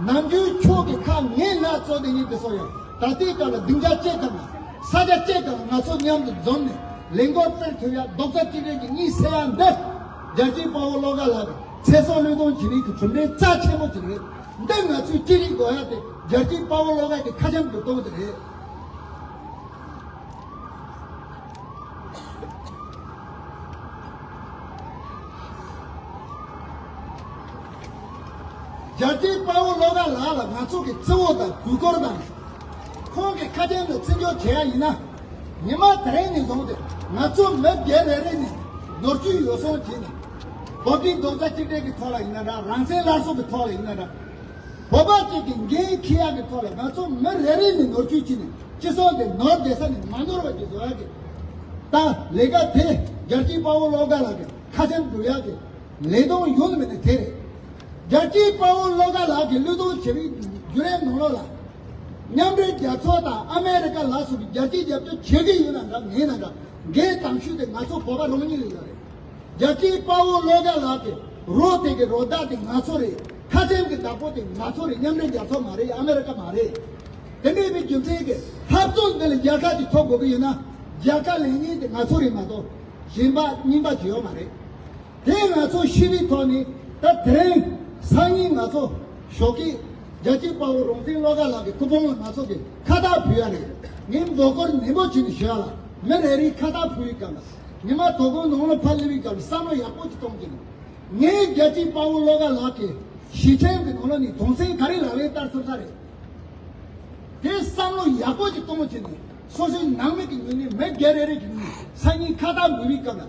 ནམ་རྒྱུན་ཕྱོགས་ཀྱི་ཁ་ངན་ན་ཚོ་དེ་ཉིད་དུ་སོང་ཡང་། ད་ལྟའི་སྐབས་ལ་སྡིངས་ཆ་གཅིག་གམ། ས་ཆ་གཅིག་གམ། ང་ཚོ་མཉམ་དུ་འཛོམས་ནས་ལས་འགུལ་སྤེལ་ཐུབ་ཡ། རྡོག་རྩ་གཅིག་སྒྲིལ་གྱི་གཉིད་སད་ཡ་འདི། རྒྱལ་གཅེས་དཔའ་བོ་བློ་དགའ་ལགས་ཀྱི་ཚེ་སྲོག་བློས་གཏོང་བྱེད་མཁན་གྱི་གྲུབ་འབྲས་རྩ་ཆེན་པོ་ཅིག་རེད། འདི་ང་ཚོས་ཅི་རིགས་དགོས་ཡ་དེ་རྒྱལ་གཅེས་དཔའ་བོ་བློ་དགའ་གི་ཁ་ཆེམས་སུ་གཏོང་གི་རེད། རྒྱལ་གཅེས་དཔའ་བོ་བློ་དགའ་ལགས་ལ་ང་ཚོ་གི་བརྩི་བ་དང་གུས་བཀུར་དང་། ཁོང་གི་ཁ་ཆེམས་ལ་བརྩི་འཇོག་བྱེད་ཡ་ཡིན་ན། ཉི་མ་དེ་རིང་ནས་བཟུང་སྟེ་ང་ཚོ་མི་སྒེར་རེ་རེ་ནས་ནོར་སྐྱོན་ཡོ་བསྲང་བྱས་ནས། འགོ་ཁྲིད་རྡོག་རྩ་གཅིག་སྒྲིལ་གྱི་ཐོག་ལ་ཡིན་ན་འདྲ། རང་བཙན་སླར་གསོ་གི་ཐོག་ལ་ཡིན་ན་འདྲ། བོད་པ་གཅིག་གི་འགན་འཁྱེར་ཡག་གི་ཐོག་ལ་ང་ཚོ་མི་རེ་རེ་ནས་ནོར་སྐྱོན་བྱས་ནས་སྤྱི་ཚོགས་འདི་ནོར་བསྡད་ས་ནས་མ་ནོར་བ་ཅིག་བཟོ་ཡག་གི། ད་ལས་ཀ་དེ་རྒྱལ་གཅེས་དཔའ་བོ་བློ་དགའ་ལགས་ཀྱི་ཁ་ཆེམས་སྒྲུབ་ཡག་གི་ལས་དོན་ཡོང་ནི་མེད་ནི་དེ་རེད། རྒྱལ་གཅེས་དཔའ་བོ་བློ་དགའ་ལགས་ཀྱི་བློས་གཏོང་བྱེད་པའི་བརྒྱུད་རིམ་ནང་ལོགས་ལ། མཉམ་འབྲེལ་རྒྱལ་ཚོགས་དང་ཨ་མེ་རི་ཀ་ལ་སོགས་པའི་རྒྱལ་སྤྱིའི་རྒྱབ་སྐྱོར་བྱེད་ཀྱི་ཡོད་ན་འདྲ་མེད་ན་འདྲ། འགན་དང་ཤུགས་དེ་ང་ཚོ་བོད་པ་རང་ཉིད་ལ་ཡོད་རེད། རྒྱལ་གཅེས་དཔའ་བོ་བློ་དགའ་ལགས་ཀྱི་རོ་དེ་གི་རོ་བདག་དེ་ང་ཚོ་རེད། ཁ་ ཁ་ཆེམས་ཀྱི་བདག་པོ་དེ་ང་ཚོ་རེད། མཉམ་འབྲེལ་རྒྱལ་ཚོགས་མ་རེད། ཨ་མེ་རི་ཀ་མ་རེད། དེ་མེད་པའི་རྒྱུ་མཚན་གྱིས་འཐབ་རྩོད་འདི་ལ་རྒྱལ་ཁ་ཅིག་ཐོབ་དགོས་ཀྱི་ཡིན་ན། རྒྱལ་ཁ་ལེན་མཁན་དེ་ང་ཚོ་རེད་མ་གཏོགས་གཞན་པ་རྙིང་པ་ཅིག་ཡོད་མ་རེད། དེ་ང་ཚོ་ཤེས་པའི་ཐོག་ནས། ད་དེ་རིང་སང་ཉིན་ང་ཚོ་ཞོགས་ཀས་རྒྱལ་གཅེས་དཔའ་བོ་རང་བཙན་བློ་དགའ་ལགས་ཀྱི་སྐུ་ཕུང་ལ་ང་ཚོ་གིས་ཁ་བཏགས་ཕུལ་ཡ་རེད། ངས་འབོད་སྐུལ་ནན་པོ་བྱས་ནས་ཞུ་ཡ་ལ། མི་རེ་རེས་ཁ་བཏགས་ཕུལ་བའི་སྐབས་ལ། ཉི་མ་དོ་དགོང་ནང་ལ་ཕར་སླེབས་པའི་སྐབས་ལ་བསམ་བློ་ཡག་པོ་ཅིག་གཏོང་གི་འདུག་ངས་རྒྱལ་གཅེས་དཔའ་བོ་བློ་དགའ་ལགས་ཀྱི་ཞལ་ཆེམས་ཀྱི་ནང་ལོགས་ནས་དོན་ཚན་ག་རེ་ལག་ལེན་བསྟར་ཐུབ་ས་རེད། དེ་བསམ་བློ་ཡག་པོ་ཅིག་གཏོང་བྱས་ནས། སོ་སོའི་ནང་མི་གི་ངོས་ནས། མི་སྒེར་རེ་རེ་གི་ངོས་ནས་སང་ཉིན་ཁ་བཏགས་འབུལ་བའི་སྐབས་ལ།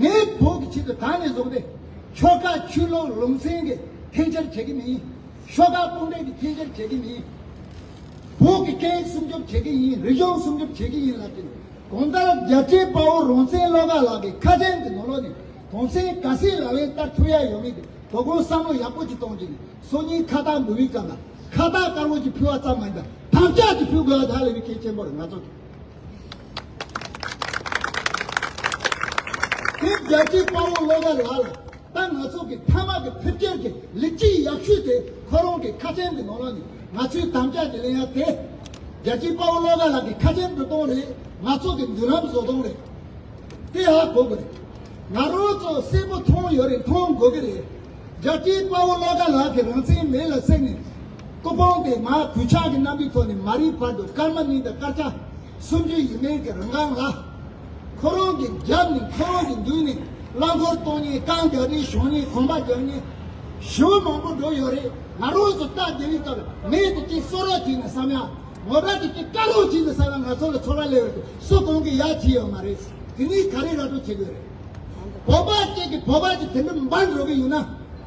ངས་བོད་ཀྱི་ཆེད་དུ་ད་ནས་བཟུང་སྟེ་ཆོལ་ཁ་ཆོས་ལུགས་ལུང་ཚན་གྱི་འཐེན་འཁྱེར་བྱེད་ཀྱི་མིན། ཤོག་ཁག་དཔུང་སྡེ་གི་འཐེན་འཁྱེར་བྱེད་ཀྱི་མིན། བོད་ཀྱི་སྐད་ཡིག་སྲུང་སྐྱོབ་བྱེད་ཀྱི་ཡིན། རིག་གཞུང་སྲུང་སྐྱོབ་བྱེད་ཀྱི་ཡིན་ལབ་ཀྱི་འདུག་གང་ལྟར་རྒྱལ་གཅེས་དཔའ་བོ་རང་བཙན་བློ་དགའ་ལགས་ཀྱི་ཁ་ཆེམས་ཀྱི་ནང་ལོགས་ནས་དོན་ཚན་ག་ཚད་ལག་ལེན་བསྟར་ཐུབ་ཡ་ཡོད་མེད་དེ་དོ་དགོང་བསམ་བློ་ཡག་པོ་ཅིག་གཏོང་བྱས་ནས། སང་ཉིན་ཁ་བཏགས་འབུལ་བའི་སྐབས་ལ་ཁ་བཏགས་དཀར་པོ་ཅིག་ཕུལ་བ་ཙམ་མ་ཡིན་པར་དམ་བཅའ་ཅིག་ཕུལ་དགོས་པ་ད་ལས་པའི་གལ་ཆེན་པོ་རེད། ང་ཚོ་གིས་དེ་རྒྱལ་གཅེས་དཔའ་བོ་བློ་དགའ་ལགས་ལ། ད་ང་ཚོ་གི་མཐའ་མ་གི་ཕེབས་སྐྱེལ་གྱི་ལེགས་སྐྱེས་ཡག་ཤོས་དེ་ཁོ་རང་གི་ཁ་ཆེམས་ཀྱི་ནང་ལོགས་ནས་ང་ཚོའི་དམ་བཅའ་དེ་ལེན་ཡ་དེ། རྒྱལ་གཅེས་དཔའ་བོ་བློ་དགའ་ལགས་ཀྱི་ཁ་ཆེམས་འགྲོ་སྟངས་རེད། ང་ཚོ་གི་མདུན་ལམ་བཟོ་སྟངས་རེད། དེ་ཧ་གོ་དགོས་རེད། ང་རང་ཚོ་གསལ་པོ་མཐོང་ཡོད་རེད། མཐོང་དགོས་ཀྱི་རེད། རྒྱལ་གཅེས་དཔའ་བོ་བློ་དགའ་ལགས་ཀྱི་རང་བཙན་མེ་ལ་བསྲེགས་ནས། སྐུ་ཕུང་དེ་མར་གོད་ཆག་གི་རྣམ་པའི་ཐོག་ནས་མ་རིག་བར་དུ་སྐར་མ་གཉིས་དང་སྐར་ཆ་སུམ་ཅུ་ཡས་མས་ཀྱི་རིང་གང་ལ། ཁོ་རང་གི་རྒྱབ་ནས་ཁོ་རང་གི་མདུན་ནས་རླངས་འཁོར་གཏོང་མཁན། རྐང་རྒྱག་མཁན། གཞོན་སྐྱེས་གོམ་པ་རྒྱག་མཁན་ཞེ་པོ་མང་པོ་འགྲོ་ཡོད་རེད། ང་རང་ཚོ་སྟབས་བདེ་བའི་སྐབས་མེ་དེ་ཅིག་གསོད་རོགས་བྱས་ན་བསམ་ཡ། ངོ་དགའ་དེ་ཅིག་དཀའ་རོགས་བྱས་ན་བསམ་ཡ། ང་ཚོ་ལ་ཚོར་བ་སླེབས་ཡོད་རེད། སུ་གང་གིས་ཡ་བྱས་ཡོད་མ་རེད། དེ་ནས་ག་རེ་ར་སྤྲོད་བྱེད་དགོས་རེད། བོད་པ་གཅིག་གིས་བོད་པ་གཅིག་དེ་འདྲ་འབར་འགྲོ་གི་ཡོད་ན།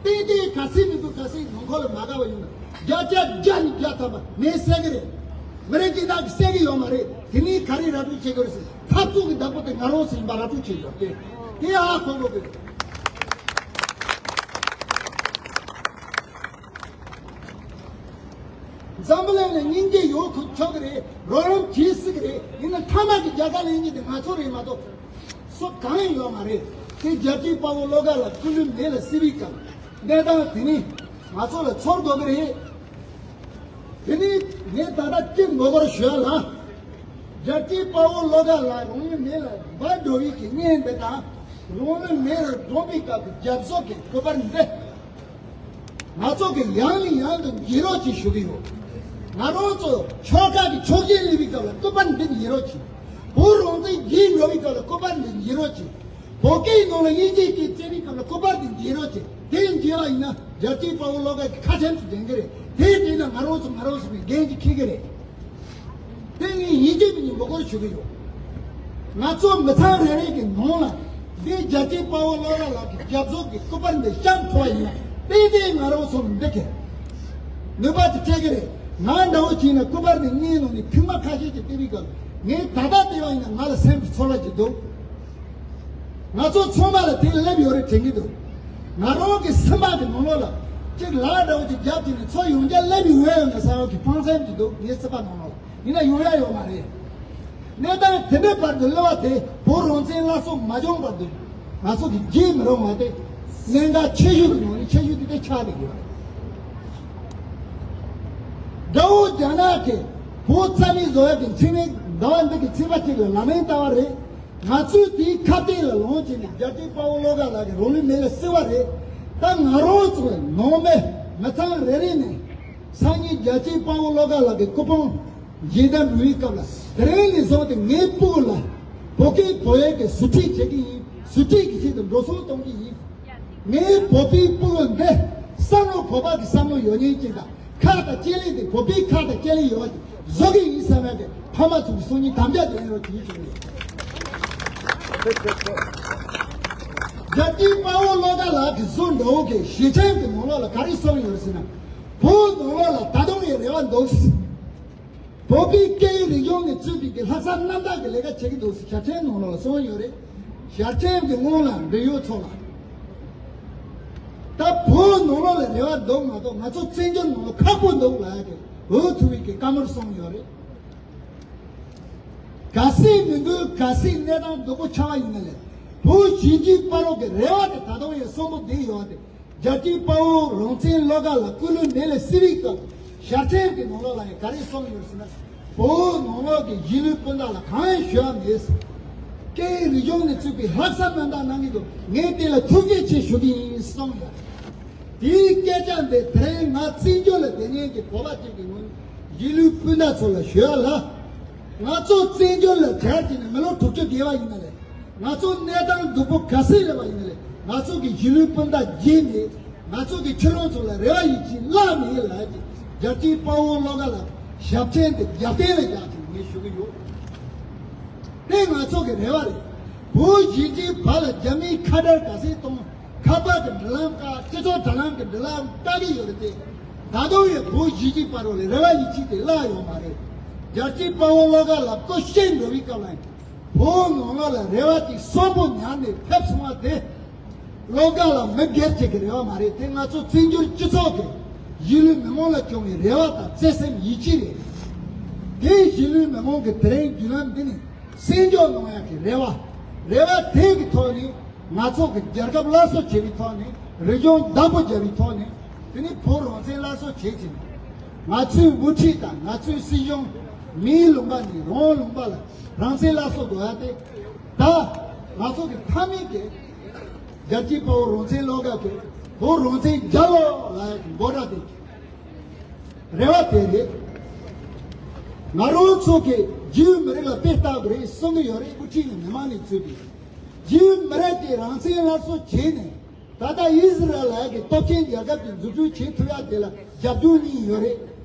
ཏན་ཏན་ག་ཚོད་མི་འདུག་ག་ཚོད་ནང་ཁོག་ལ་མ་དགའ་བ་ཡོད་ན། བརྒྱ་ཆ་བརྒྱ་ནས་བརྒྱ་ཐམ་པ་མེ་བསད་གི་རེད། མི་རིགས་སྤྱི་དང་གི་བསད་གི་ཡོད་མ་རེད། དེ་ནས་ག་རེ་ར་སྤྲོད་བྱེད་དགོས་རེད་ཟེར། འཐབ་རྩོད་ཀྱི་བདག་པོ་དེ་ང་རང་ཚོ་ཡིན་པ་ར་སྤྲོད་བྱེད་དགོས་ཏེ། དེ་ཧ་གོ་དགོས་ཀྱི་རེད། འཛམ་བུ་གླིང་ལ་སྙིང་རྗེ་ཡོད་ཁུལ་ཆོག་གི་རེད། རོགས་རམ་བྱེད་སྲིད་གི་རེད། ཡིན་ན་མཐའ་མ་གི་རྒྱལ་ཁ་ལེན་མཁན་དེ་ང་ཚོ་རེད་མ་གཏོགས་སུ་གང་ཡང་ཡོད་མ་རེད། དེ་རྒྱལ་གཅེས་དཔའ་བོ་བློ་དགའ་ལགས་སྐུ་ལུས་མེ་ལ་བསྲེགས་པའི་སྐབས་གནས་སྟངས་དེ་ནི་ང་ཚོ་ལ་ཚོར་དགོས་ཀྱི་རེད། དེ་ནི་ངས་ད་ལྟ་གཅིག་ངོ་སྐོར་ཞུ་ཡ་ལ། རྒྱལ་གཅེས་དཔའ་བོ་བློ་དགའ་ལགས་རང་ལུས་མེ་ལ་འབར་འགྲོ་བའི་གི་བརྙན་འདི་དང་། རང་ལུས་མེ་ལ་བསྲེགས་པའི་སྐབས་ཀྱི་རྒྱབ་ཟོག་གི་སྐུ་པར་འདི། ང་ཚོ་གིས་ཡང་ནས་ཡང་དུ་འབྱེད་རོགས་ཅེས་ཞུ་གི་ཡོད། ང་རང་ཚོ་ཆོལ་ཁ་གི་ཆོས་བརྒྱུད་སླེབས་པའི་སྐབས་ལ་སྐུ་པར་འདི་འབྱེད་རོགས་ཅེས། བོད་རང་བཙན་རྒྱལ་འགྲོ་བའི་སྐབས་ལ་སྐུ་པར་འདི་འབྱེད་རོགས་ཅེས། བོད་སྐད་ནང་ལ་དབྱིན་ཇིའི་སྐད་བཙལ་བའི་སྐབས་ལ་སྐུ་པར་འདི་འབྱེད་རོགས་ཅེས། དེ་འབྱེད་པ་ཡིན་ན་རྒྱལ་གཅེས་དཔའ་བོ་བློ་དགའ་གི་ཁ་ཆེམས་སུ་ལྡན་གི་རེད། དེ་བྱས་ན་ང་རང་ཚོ་ང་རང་ཚོ་གི་འགན་ཅིག་འཁྱེར་གི་རེད། དེ་ངས་ཡིན་གཅིག་མིན་གཉིས་འབོད་སྐུལ་ཞུ་གི་ཡོད། ང་ཚོ་མི་ཚང་རེ་རེ་གི་ནང་ལ་འདི་རྒྱལ་གཅེས་དཔའ་བོ་བློ་དགའ་ལགས་ཀྱི་རྒྱབ་ཟོག་གི་སྐུ་པར་འདི་བཤམས་ཐུབ་པ་ཡིན་ན། ཏན་ཏན་ང་རང་ཚོ་འདི་གི་ནུས་པ་དེ་སྤྲད་གི་རེད། ང་འདྲ་བོ་བྱས་ན་སྐུ་པར་འདི་བརྙན་ནང་ནས་ཐེངས་མ་ཁ་ཤས་ཀྱིས་བལྟས་པའི་སྐབས་ངས་ད་ལྟ་བལྟས་པ་ཡིན་ན་ང་ལ་སེམས་ཀྱི་ཚོར་བ་ཅིག་འདུག་ང་ཚོ་ཚང་མ་ལ་དེ་སླེབས་ཡོད་རེད་དྲན་གྱི་འདུག་ང་རང་གི་སེམས་པ་གི་ནང་ལོགས་ལ་གཅིག་ལག་འདྲ་བོ་ཅིག་བརྒྱབ་བྱས་ནས་ཚུར་ཡོང་རྒྱུ་སླེབས་ཡོང་ཡ་ཡོད་ན་བསམ་པའི་ཕངས་སེམས་ཅིག་འདུག་ངའི་སེམས་པ་ནང་ལོགས་ལ། ཡིན་ན་ཡོང་ཡ་ཡོད་མ་རེད། གནས་སྟངས་དེ་འདྲའི་བར་དུ་སླེབས་པ་དེ་བོད་རང་བཙན་བླ་སྲོག་མ་བྱུང་བར་དུ་ང་ཚོ་གིས་བརྗེད་མི་རུང་བ་དེ་གནད་འགག་ཆེ་ཤོས་ཀྱི་ནང་ནས་ཆེ་ཤོས་དེ་དེ་ཆགས་བསྡད་ཡོད་རེད། དགྲ་བོ་རྒྱ་ནག་གིས་བོད་རྩ་མེད་བཟོ་ཡག་གི་མཚན་སྨད་ཟླ་བ་འདི་གི་ཚེས་པ་གཅིག་ལ་ལམ་སང་བཏང་བ་རེད། ང་ཚོས་དེའི་ཁ་གཏད་ལ་ལངས་བྱས་ནས་རྒྱལ་གཅེས་དཔའ་བོ་བློ་དགའ་ལགས་ཀྱི་རང་ལུས་མེ་ལ་བསྲེགས་པ་རེད། ད་ང་རང་ཚོ་ནང་མི་མི་ཚང་རེ་རེ་ནས་སང་ཉིན་རྒྱལ་གཅེས་དཔའ་བོ་བློ་དགའ་ལགས་ཀྱི་སྐུ་ཕུང་མཇལ་དར་འབུལ་བའི་སྐབས་ལ། དེ་རིང་ནས་བཟུང་སྟེ་ངའི་སྤུ་གུ་ལ་བོད་སྐད་བོད་ཡིག་གི་ཟུར་ཁྲིད་བྱེད་ཀྱི་ཡིན། ཟུར་ཁྲིད་ཀྱི་ཆེད་དུ་འགྲོ་སོང་གཏོང་གི་ཡིན། ངའི་བོད་པའི་སྤུ་གུ་འདི་བསམ་བློ་བོད་པ་གི་བསམ་བློ་ཡོད་མཁན་ཅིག་དང་། ཁ་དང་ལྕེ་ལེ་དེ་བོད་པའི་ཁ་དང་ལྕེ་ལེ་ཡོད་པ་ཅིག་བཟོ་གི་ཡིན་བསམ་ཡ་དེ་ཕ་མ་ཚོ་གི་སང་ཉིན་དམ་བཅའ་དེ་ཡིན་རོགས་གྱིས་ཞུ་གི་ཡོད། རྒྱལ་གཅེས་དཔའ་བོ་བློ་དགའ་ལགས་ཀྱི་གཟུགས་འདྲ་བོ་གི་ཞལ་ཆེམས་ཀྱི་ནང་ལོགས་ལ་ག་རེ་གསུངས་ཡོད་ཟེར་ན། བོད་ནང་ལོགས་ལ་ད་དུང་ཡང་རེ་བ་འདུག་བོད་པའི་སྐད་ཡིག་རིག་གཞུང་ནས་གཙོས་པའི་གི་ལྷག་བསམ་རྣམ་དག་གི་ལས་ཀ་བྱེད་ཀྱི་འདུག་ཟེར་ཞལ་ཆེམས་ནང་ལོགས་ལ་གསུངས་ཡོད་རེད། ཞལ་ཆེམས་ཀྱི་སྔོན་ལ་འབྲེལ་ཡོད་ཚོ་ལ། ད་བོད་ནང་ལོགས་ལ་རེ་བ་འདུག་མ་གཏོགས་ང་ཚོ་བཙན་བྱོལ་ནང་ལ་ཁག་པོ་འདུག་ལབ་ཡ་དེ་འོས་ཐུབ་པའི་གི་བཀའ་མོལ་གསུངས་ཡོད་རེད། གལ་སྲིད་མི་འདུག་གལ་སྲིད་གནས་སྟངས་སྡུག་པོ་ཆགས་པ་ཡིན་ན་ལས། བོད་གཞིས་བྱེས་བར་རོགས་ཀྱི་རེ་བ་དེ་ད་དུང་ཡང་གསོན་པོ་བསྡད་ཡོད་དེ། རྒྱལ་གཅེས་དཔའ་བོ་རང་བཙན་བློ་དགའ་ལགས་སྐུ་ལུས་མེ་ལ་བསྲེགས་པའི་སྐབས་ཞབས་མཆན་གྱི་ནང་ལོགས་ལ་ཡང་ག་རེ་གསུངས་ཡོད་ཟེར་ན། བོད་ནང་ལོགས་ཀྱི་གཞིས་ལུས་སྤུན་ཟླ་ལ་གང་ཡང་ཞུ་བ་མེད་ཟེར། སྐད་ཡིག་རིག་གཞུང་ནས་ཚུད་པའི་ལྷག་བསམ་རྣམ་དག་གནང་གི་འདུག་ངས་དེ་ལ་ཐུགས་རྗེ་ཆེ་ཞུ་གི་ཡིན་གསུངས་ཡོད། དེའི་སྐད་ཆ་འདི་དེ་རིང་ང་བཙན་བྱོལ་ལ་བསྡད་མཁན་གྱི་བོད་པ་ཅིག་གི་ངོས་ནས་གཞིས་ལུས་སྤུན་ཟླ་ཚོ་ལ་ཞུ་ཡ་ལ། ང་ཚོ་བཙན་བྱོལ་ལ་གྲལ་གྱི་ནས་མི་ལོ་དྲུག་ཅུ་བསྡད་པ་ཡིན་ན་ལས། ང་ཚོ་གནས་སྟངས་སྡུག་པོ་ག་ཚོད་སླེབས་པ་ཡིན་ན་ལས། ང་ཚོ་གི་གཞིས་ལུས་སྤུན་ཟླ་རྗེས་ནས་ང་ཚོ་གི་ཁྱེད་རང་ཚོ་ལ་རེ་བ་ཡིད་ཆེས་བརླག་མེད་ལ་ཅིག་རྒྱལ་གཅེས་དཔའ་བོ་བློ་དགའ་ལ་ཞབས་མཆན་དེ་རྒྱབ་རྟེན་ལ་རྒྱག་ཅིག་ངས་ཞུ་གི་ཡོད། དེ་ང་ཚོ་གི་རེ་བ་རེད། བོད་གཞིས་བྱེས་བར་ལ་རྒྱ་མིའི་ཁ་བྲལ་ག་ཚད་གཏོང་། ཁ་པར་གྱི་འབྲེལ་ལམ་བཀག་སྤྱི་ཚོགས་དྲ་ལམ་གྱི་འབྲེལ་ལམ་བཀག་གི་ཡོད་རེད་དེ། ད་དུང་ཡང་བོད་གཞིས་བྱེས་བར་ལ་རེ་བ་ཡིད་ཆེས་དེ་བརླག་ཡོད་མ་རེད། རྒྱལ་གཅེས་དཔའ་བོ་བློ་དགའ་ལ་སྐུ་གཤེགས་འགྲོ་བའི་སྐབས་ལ་བོད་ནང་ལོགས་ལ་རེ་བ་དེ་གསོན་པོ་ཉར་ནས་ཕེབས་སོང་བ་དེ། བློ་དགའ་ལ་མི་སྒེར་གཅིག་གི་རེ་བ་མ་རེད་དེ། ང་ཚོ་བཙན་བྱོལ་སྤྱི་ཚོགས་ཀྱི་གཞིས་ལུས་མི་མང་ལ་བྱུང་བའི་རེ་བ་དང་བརྩེ་སེམས་ཡིད་ཆེས་རེད། དེ་གཞིས་ལུས་མི་མང་གི་དེ་རིང་བརྒྱུད་ལམ་འདི་ནས་གསན་འཇོག་གནང་ཡག་གི་རེ་བ། རེ་བ་དེ་གི་ཐོག་ནས་ང་ཚོ་གི་རྒྱལ་ཁབ་སླར་གསོ་བྱེད་པའི་ཐོག་ནས་རིག་གཞུང་བདག་པོ་རྒྱབ་པའི་ཐོག་ནས་དེ་ནི་བོད་རང་བཙན་སླར་གསོ་བྱེད་ཀྱི་ནས་ང་ཚོའི་དབུ་ཁྲིད་དང་ང་ཚོའི་སྲིད་གཞུང་མིའི་ལུང་པ་ནས་རང་ལུང་པ་ལ་རང་བཙན་སླར་གསོ་དགོས་ཡ་དེ། ད་ང་ཚོ་གི་མཐའ་མའི་གི་རྒྱལ་གཅེས་དཔའ་བོ་རང་བཙན་བློ་དགའ་གི་བོད་རང་བཙན་རྒྱལ་ལོ་ལ་ཡ་གི་འབོད་སྒྲ་དེ། རེ་བ་དེ་རེད། ང་རང་ཚོ་གི་རྒྱུས་མི་རིགས་ལ་དཔེ་ལྟ་དགོས་རེད་གསུང་གི་ཡོད་རེད། དབུ་ཁྲིད་ནས་མི་མང་ནས་ཚུད་པའི་རྒྱུས་མི་རིགས་ཀྱི་རང་བཙན་སླར་གསོ་བྱས་ནས་ད་ལྟ་ཨི་ཟི་རལ་ལ་གི་སྟོབས་ཆེན་རྒྱལ་ཁབ་ཀྱི་འཛུགས་སྐྲུན་བྱེད་ཐུབ་ཡ་དེ་ལ་རྒྱབ་ལྗོངས་གཉིས་ཡོད་རེད།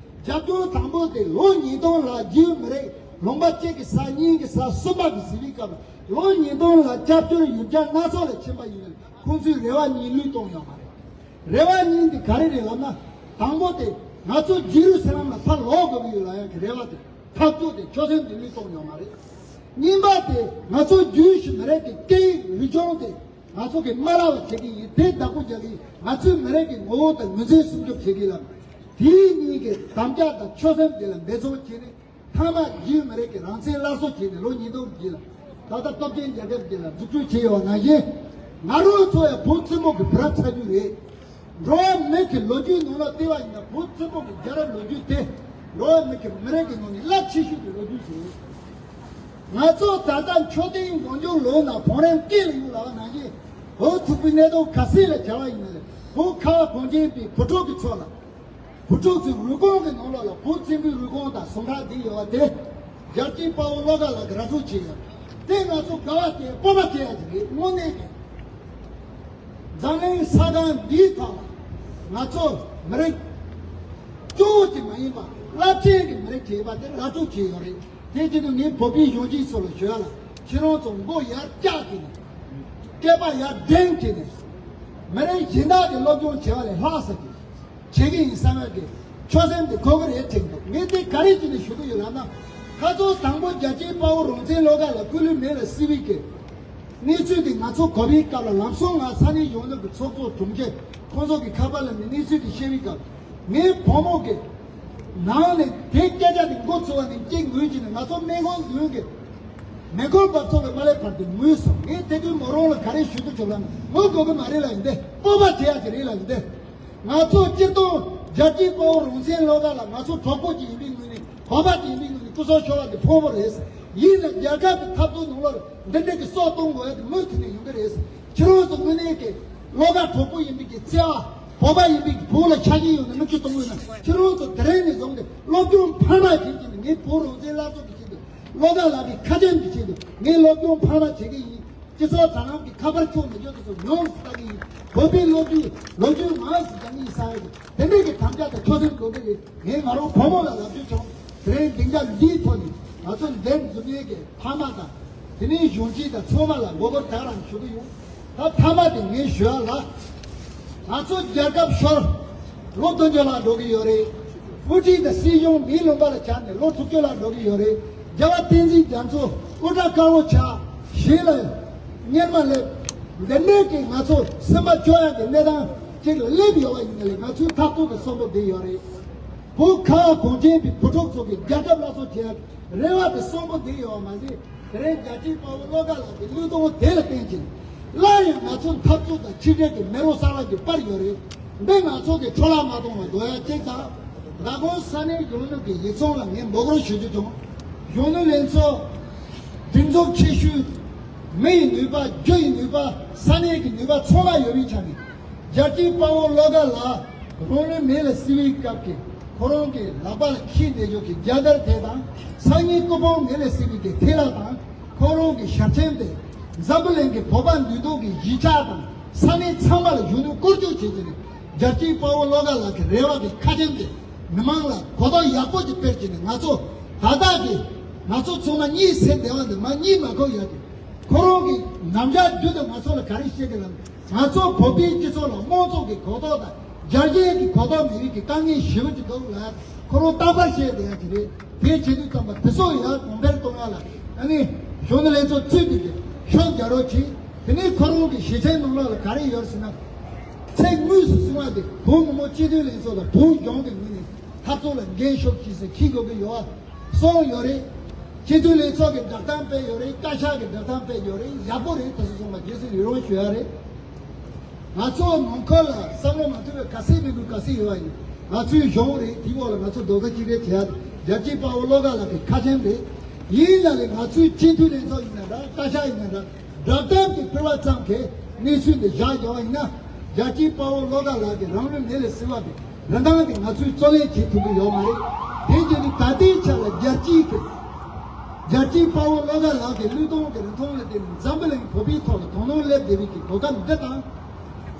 རྒྱབ་ལྗོངས་དང་པོ་དེ་ལོ་ཉིས་སྟོང་ལ་རྒྱུས་མི་རིགས་ལུང་པ་གཅིག་གི་ས་གཉིས་ཀྱི་ས་གསུམ་པ་གི་ཟིན་པའི་སྐབས་ལོ་ཉིས་སྟོང་ལ་སྐྱབས་བཅོལ་ཡུལ་གྱར་སྣ་ཚོགས་ལ་ཕྱིན་པ་ཡིན་ན་ཁོང་ཚོའི་རེ་བ་གཉིས་བློས་གཏོང་ཡོད་མ་རེད། རེ་བ་གཉིས་འདི་ག་རེ་རེད་ལབ་ན། དང་པོ་དེ་ང་ཚོ་ཇི་རུ་སི་ལམ་ལ་ཕར་ལོག་དགོས་ཀྱི་ཡོད་ལབ་ཡག་གི་རེ་བ་དེ་ཐག་གཅོད་དེ་ཆོད་སེམས་དེ་བློས་གཏོང་ཡོད་མ་རེད། གཉིས་པ་དེ་ང་ཚོ་ཇུས་ཤིག་མི་རེད་དེ་སྐད་ཡིག་རིག་གཞུང་དེ་ང་ཚོ་གི་མ་ར་བ་བྱེད་ཀྱི་ཡིན་དེ་བདག་པོ་རྒྱག་གི་ཡིན། ང་ཚོའི་མི་རིགས་ཀྱི་ངོ་བོ་དང་ངོས་འཛིན་སྲུང་སྐྱོབ་བྱེད་ཀྱི་ལ། དེའི་གཉིས་ཀྱི་དམ་བཅའ་དང་ཆོད་སེམས་དེ་ལ་འབད་བརྩོན་བྱས་ནས། མཐའ་མ་རྒྱུས་མི་རིགས་ཀྱི་རང་བཙན་སླར་གསོ་བྱས་ནས་ལོ་ཉིས་སྟོང་བརྒྱད་ལ་ད་ལྟ་སྟོབས་ཆེན་རྒྱལ་ཁབ་ཀྱི་ལ་འཛུགས་སྐྲུན་བྱས་ཡོད་པ་ནང་བཞིན་ང་རང་ཚོ་ཡང་བོད་བཙན་པོ་གི་བུ་རབས་ཚ་རྒྱུད་རེད། འགྲོ་བ་མི་གི་ལོ་རྒྱུས་ནང་ལ་བལྟས་པ་ཡིན་ན་བོད་བཙན་པོ་གི་རྒྱལ་རབས་ལོ་རྒྱུས་དེ་འགྲོ་བ་མི་གི་མི་རིགས་ཀྱི་ནང་ནས་རླབས་ཆེ་ཤོས་ཀྱི་ལོ་རྒྱུས་ཤིག་རེད། ང་ཚོ་ད་ལྟ་མཆོད་རྟེན་མགོན་ཆུང་ལོ་ན་བོང་རིམ་སྐེད་ལ་ཡོད་ལབ་པ་ནང་བཞིན་བོད་ཐུག་པའི་གནས་སྟངས་ག་ཚད་ལ་བྱ་བ་ཡིན་ན་རེད། བོད་ཁ་བ་གངས་ཅན་པའི་བུ་ཕྲུག་གི་ཚོགས་ལ། བུ་ཕྲུག་ཚོའི་རུས་ཁུངས་ཀྱི་ནང་ལོགས་ལ་བོད་བཙན་པོའི་རུས་ཁུངས་དང་ཟུངས་ཁྲག་འདི་ཡོད་པ་དེ། རྒྱལ་གཅེས་དཔའ་བོ་བློ་དགའ་ལགས་ཀྱིས་ར་སྤྲོད་བྱས་ཡོད། དེ་ང་ཚོ་དགའ་བ་སྐྱེ་སྤོབས་པ་སྐྱེ་ཡ་ཅིག་རེད། དངོས་གནས་ཀྱི་འཛམ་གླིང་ས་སྒང་འདིའི་ཐོག་ལ་ང་ཚོ་མི་རིགས་གཙོ་བོ་ཅིག་མ་ཡིན་པ་རླབས་ཆེན་གྱི་མི་རིགས་ཅིག་ཡིན་པ་དེ་ར་སྤྲོད་བྱས་ཡོད་རེད། དེ་བཞིན་དུ་ངས་བོད་པའི་གཞོན་སྐྱེས་ཚོ་ལ་ཞུ་ཡ་ལ་ཁྱེད་རང་ཚོ་མགོ་ཡར་བཀྱག་བྱས་ནས་སྐེད་པ་ཡར་སྒྲེང་བྱས་ནས་མི་རིགས་གཞན་དག་གི་སློབ་སྦྱོང་བྱས་པ་ལས་ལྷག་ས་ཅིག་བྱེད་ཀྱི་ཡིན་བསམ་ཡག་གི་ཆོད་སེམས་དེ་དགོས་ཀྱི་རེད་དྲན་འདུག་ངས་དེ་ག་རེ་བྱས་ནས་ཞུ་གི་ཡོད་ལབ་ན། ཁ་སང་དང་པོ་རྒྱལ་གཅེས་དཔའ་བོ་རང་བཙན་བློ་དགའ་ལགས་སྐུ་ལུས་མེ་ལ་བསྲེགས་པའི་གི་གནས་ཚུལ་དེ་ང་ཚོ་གོ་བའི་སྐབས་ལ་ལམ་སང་ང་ས་གནས་གཞོན་ནུ་གི་ཚོགས་གཙོ་དྲུང་ཆེ་ཁོང་ཚོ་གི་ཁ་པར་ལ་ནི་གནས་ཚུལ་དེ་བཤད་པའི་སྐབས་ངའི་བུ་མོ་གི་ནང་ནས་དེ་སྐད་ཆ་དེ་མགོ་ཚོས་པ་ནས་གཅིག་ངུས་བྱས་ནས་ང་ཚོ་སྨན་ཁང་མདུན་གི་མེ་འཁོར་བབས་ཚོགས་པའི་མ་ལས་བར་དུ་ངུས་སོང་། ངས་དེ་དུས་མོ་རང་ལ་ག་རེ་ཞུ་གི་བྱུང་ལབ་ན་ངུ་དགོས་གི་མ་རེད་ལབ་ཡིན་ཏེ། སྤོབས་པ་བྱེད་ཡག་ཅིག་རེད་ལབ་ཡིན་ཏེ། ང་ཚོ་སྤྱིར་བཏང་རྒྱལ་གཅེས་དཔའ་བོ་རང་བཙན་བློ་དགའ་ལགས་ང་ཚོ་གྲོགས་པོ་ཅིག་ཡིན་པའི་ངོས་ནས་བོད་པ་ཅིག་ཡིན་པའི་ངོས་ནས་སྐུ་སྲོག་ཤོར་བ་དེ་ཕངས་པོ་རེད། ཡིན་ན་རྒྱལ་ཁབ་ཀྱི་འཐབ་རྩོད་ནང་ལོགས་འདི་འདྲ་གི་སྲོག་གཏོང་དགོས་ཡ་དེ་མུ་མཐུད་ནས་ཡོང་གི་རེད། ཁྱེད་རང་ཚོ་དངོས་གནས་ཀྱི་བློ་དགའ་གྲོགས་པོ་ཡིན་པའི་གི་བརྩེ་བ། བོད་པ་ཡིན་པའི་གི་བོད་ལ་ཆ་རྐྱེན་ཡོད་ན་མིག་ཆུ་གཏོང་དགོས་ན་ཁྱེད་རང་ཚོ་དེ་རིང་ནས་བཟུང་སྟེ་སློབ་སྦྱོང་འཕར་མ་བྱེད་ཀྱི་ནས་ངས་བོད་རང་བཙན་སླར་གསོ་གི་ཆེད་དུ་བློ་དགའ་ལགས་ཀྱི་ཁ་ཆེམས་ཀྱི་ཆེད་དུ་ངས་སློབ་སྦྱོང་འཕར་མ་བྱེད་ཀྱི་ཡིན། སྤྱི་ཚོགས་དྲ་ལམ་གྱི་ཁ་པར་ཁྱོག་མི་ཁྱོག་དེ་ཚོ་ཉུང་སུ་བཏང་གི་ཡིན། བོད་པའི་སློབ་ཕྲུག་ལོ་རྒྱུས་མང་སུ་སྦྱང་གི་ཡིན་ས་ཡོད། དེ་འདྲས་ཀྱི་དམ་བཅའ་དང་ཆོད་སེམས་དགོས་ཀྱི་རེད། ངས་ང་རང་བུ་མོ་ལ་ལབ་རྒྱུ་བྱུང་། དེ་རིང་སྡིངས་ཆ་འདིའི་ཐོག་ནས་ང་ཚོ་འདིར་འཛོམས་མཁན་གྱི་ཕ་མ་དང་དེ་ནས་གཞོན་སྐྱེས་དང་ཚང་མ་ལ་མགོ་སྐོར་དག་རང་ཞུ་གི་ཡོད། ད་མཐའ་མ་དེ་ངས་ཞུ་ཡ་ལ། ང་ཚོ་རྒྱལ་ཁབ་ཤོར། ལོ་བདུན་ཅུ་ལྷག་འགྲོ་གི་ཡོད་རེད། དབུ་ཁྲིད་དང་སྲིད་གཞུང་མིའི་ལུང་པ་ལ་ཆགས་ནས་ལོ་དྲུག་ཅུ་ལྷག་འགྲོ་གི་ཡོད་རེད། རྒྱལ་བ་བསྟན་འཛིན་རྒྱ་མཚོ་དབུ་སྐྲ་དཀར་པོ་ཆགས། ཞིང་ལ་གཉེར་མ་སླེབས། འདི་འདྲའི་གི་ང་ཚོ་སེམས་པ་སྐྱོ་ཡག་གི་གནས་སྟངས་ཅིག་ལ་སླེབས་ཡོད་པ་ཡིན་ན་ལས་ང་ཚོའི་ཐག་ཐུག་གི་གསོན་པོ་འདི་ཡོད་རེད། བོད་ཁ་བ་གངས་ཅན་པའི་བུ་ཕྲུག་ཚོ་གི་རྒྱལ་ཁབ་སླར་གསོ་བྱེད་ཡག་རེ་བ་དེ་གསོན་པོ་འདི་ཡོད་པ་མ་ཟད། དེ་རིང་རྒྱལ་གཅེས་དཔའ་བོ་བློ་དགའ་ལགས་ཀྱི་བློས་གཏོང་དེ་ལ་བརྟེན་ཅིང་ སླར་ཡང་ང་ཚོ་འཐབ་རྩོད་དང་ཆིག་སྒྲིལ་གྱི་མེ་རོ་གསར་པ་ཞིག་སྤར་ཡོད་རེད། འདི་ང་ཚོ་གི་འཕྲོ་བརླག་མ་གཏོང་བར་དགོས་ཡ་གཅིག་དང་། མདང་དགོང་ས་གནས་གཞོན་ནུ་གི་ཡིག་ཚང་ལ་ངས་འབོད་སྐུལ་ཞུ་རྒྱུ་བྱུང་། གཞོན་ནུ་ལྷན་ཚོགས་སྒྲིག་འཛུགས་ཆེ་ཤོས། མི་ཡི་ནུས་པ། རྒྱུ་ཡི་ནུས་པ། ས་གནས་ཀྱི་ནུས་པ་ཚང་མ་ཡོད་པའི་ཆ་ནས། རྒྱལ་གཅེས་དཔའ་བོ་བློ་དགའ་ལགས་རང་ལུས་མེ་ལ་བསྲེགས་པའི་སྐབས་ཀྱི་ཁོ་རང་གི་ལག་པ་ལ་འཁྱེར་བསྡད་རྒྱུ་གི་རྒྱལ་དར་དེ་དང་། སང་ཉིན་སྐུ་ཕུང་མེ་ལ་བསྲེགས་པའི་གི་ཐལ་བ་དང་། ཁོ་རང་གི་ཞབས་མཆན་དེ། འཛམ་བུ་གླིང་གི་བོད་པ་འདུས་སྡོད་ཀྱི་གཞིས་ཆགས་དང་ས་གནས་ཚང་མ་ལ་གཞོན་ནུ་བཀོལ་སྤྱོད་བྱེད་ཀྱི་རེད། རྒྱལ་གཅེས་དཔའ་བོ་བློ་དགའ་ལགས་ཀྱི་རེ་བ་གི་ཁ་ཆེམས་དེ་མི་མང་ལ་གོ་རྟོགས་ཡག་པོ་ཅིག་སྤེལ་གྱི་རེད། ང་ཚོ་ད་ལྟ་གི་ང་ཚོ་ཚང་མ་གཉིད་སད་བསྡད་པ་འདི་མ་གཉིད་མ་ཁུག་ཡ་གི། ཁོ་རང་གི་རྣམ་གཞག་བརྒྱུད་དུ་ང་ཚོ་ལ་ག་རེ་བཤད་ཀྱི་རེད། ང་ཚོ་བོད་པའི་སྤྱི་ཚོགས་ལ་དམངས་གཙོ་གི་གོ་རྟོགས་དང་རྒྱལ་སྤྱིའི་གི་གོ་རྟོགས་མེད་པའི་གི་དཀའ་ངལ་ཞེ་པོ་ཅིག་འདུག་ལ། ཁོ་རང་རྟག་པར་བཤད་བསྡད་ཡ་ཅིག་རེད། དེ་བྱེད་དུས་ཙམ་པ་དེ་ཚོ་ཡར་གོང་འཕེལ་གཏོང་ཡ་ལ་ཨ་ནི་གཞོན་ནུ་ལྷན་ཚོགས་ཚུད་དུས་ཀྱི་ཤུགས་རྒྱག་རོགས་གྱིས། དེ་ནས་ཁོ་རང་གི་ཞལ་ཆེམས་ནང་ལོགས་ལ་ག་རེ་ཡོད་ཟེར་ན། ཚིག་དངོས་སུ་གསུངས་པ་དེ་བོད་མི་མང་སྤྱི་འཐུས་ལྷན་ཚོགས་དང་བོད་གཞུང་གི་ངོས་ནས་འཐབ་རྩོད་ལ་འགན་ཤུགས་ཆེ་ཙམ་འཁྱེར་དགོས་ཀྱི་ཡོད་པ་གསུངས་ཡོད་རེད། སྤྱི་འཐུས་ལྷན་ཚོགས་ཀྱི་བསྒྲགས་གཏམ་སྤེལ་ཡོད་རེད། བཀའ་ཤག་གི་བསྒྲགས་གཏམ་སྤེལ་ཡོད་རེད། ཡག་པོ་རེད། དེ་ཚོ་གསུངས་པ་རྗེས་སུ་ཡི་རང་ཞུ་ཡ་རེད། ང་ཚོ་ནང་ཁུལ་ལ་བསམ་བློ་མ་ཐུབ་པའི་ག་ཚད་མི་དགོས་ག་ཚད་ཡོད་པ་ཡིན། ང་ཚོའི་གཞུང་རེད། དེའི་འོག་ལ་ང་ཚོ་རྡོག་རྩ་གཅིག་སྒྲིལ་བྱེད་ཡ་རྒྱལ་གཅེས་དཔའ་བོ་བློ་དགའ་ལགས་ཀྱི་ཁ་ཆེམས་རེད། ཡིན་ན་ལས་ང་ཚོའི་སྤྱི་འཐུས་ལྷན་ཚོགས་ཡིན་ན་འདྲ། བཀའ་ཤག་ཡིན་ན་འདྲ། བསྒྲགས་གཏམ་གྱི་ཕུལ་བ་ཙམ་གྱིས་གནས་ཚུལ་འདི་བཞག་རྒྱག་པ་ཡིན་ན། རྒྱལ་གཅེས་དཔའ་བོ་བློ་དགའ་ལགས་ཀྱིས་རང་ལུས་མེ་ལ་བསྲེགས་པ་དེ་རིན་ཐང་གིས་ང་ཚོས་རྩོད་ལེན་བྱེད་ཐུབ་ཀྱི་ཡོད་མ་རེད། དེ་བྱས་ནས་ད་ལྟའི་ཆ་ལ་རྒྱལ་སྤྱིའི་གི་རྒྱལ་གཅེས་དཔའ་བོ་བློ་དགའ་ལགས་ཀྱི་བློས་གཏོང་གི་རིན་ཐང་ལ་བརྟེན་ནས་འཛམ་བུ་གླིང་བོད་པའི་ཐོག་ལ་དོ་སྣང་སླེབས་བསྡད་པའི་གི་གོ་སྐབས་འདི་དང་།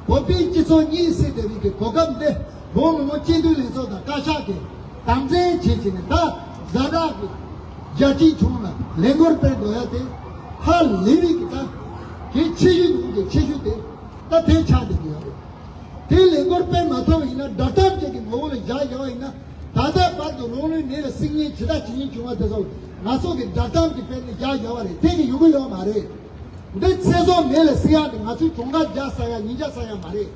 བོད་པའི་སྤྱི་ཚོགས་གཉིད་སད་བསྡད་པའི་གི་གོ་སྐབས་འདི་བོད་མི་མང་སྤྱི་འཐུས་ལྷན་ཚོགས་དང་བཀའ་ཤག་གིས་དམ་འཛིན་བྱེད་བྱས་ནས། ད་ཛ་དྲག་གི་རྒྱལ་སྤྱིའི་ཁྱོན་ལ་ལས་འགུལ་སྤེལ་དགོས་ཡ་དེ་ཧ་ལས་པའི་གི་ད་གལ་ཆེ་ཤོས་ནང་གི་ཆེ་ཤོས་དེ་ད་དེ་ཆགས་བསྡད་ཀྱི་ཡོད་རེད། དེ་ལས་འགུལ་སྤེལ་མ་ཐུབ་པ་ཡིན་ན། བསྒྲགས་གཏམ་ཅིག་གི་ངོ་བོ་ལ་བཞག་བཞག་པ་ཡིན་ན། ད་ལྟ་བར་དུ་རང་ལུས་མེ་ལ་བསྲེགས་མཁན་ཇི་ལྟར་ཇི་སྙེད་བྱུང་བ་དེ་ཚོ་ང་ཚོ་གི་བསྒྲགས་གཏམ་གྱི་སྤེལ་ནས་བཞག་བཞག་པ་རེད། དེ་གི་ཡོང་གི་ཡོད་མ་རེད། འདི་ཚེ་སྲོག་མེ་ལ་བསྲེགས་ཡག་དེ་ང་ཚོའི་གྱོང་ཁ་རྒྱག་ས་ཡ་ཉེས་ཆད་ཟ་ཡ་མ་རེད།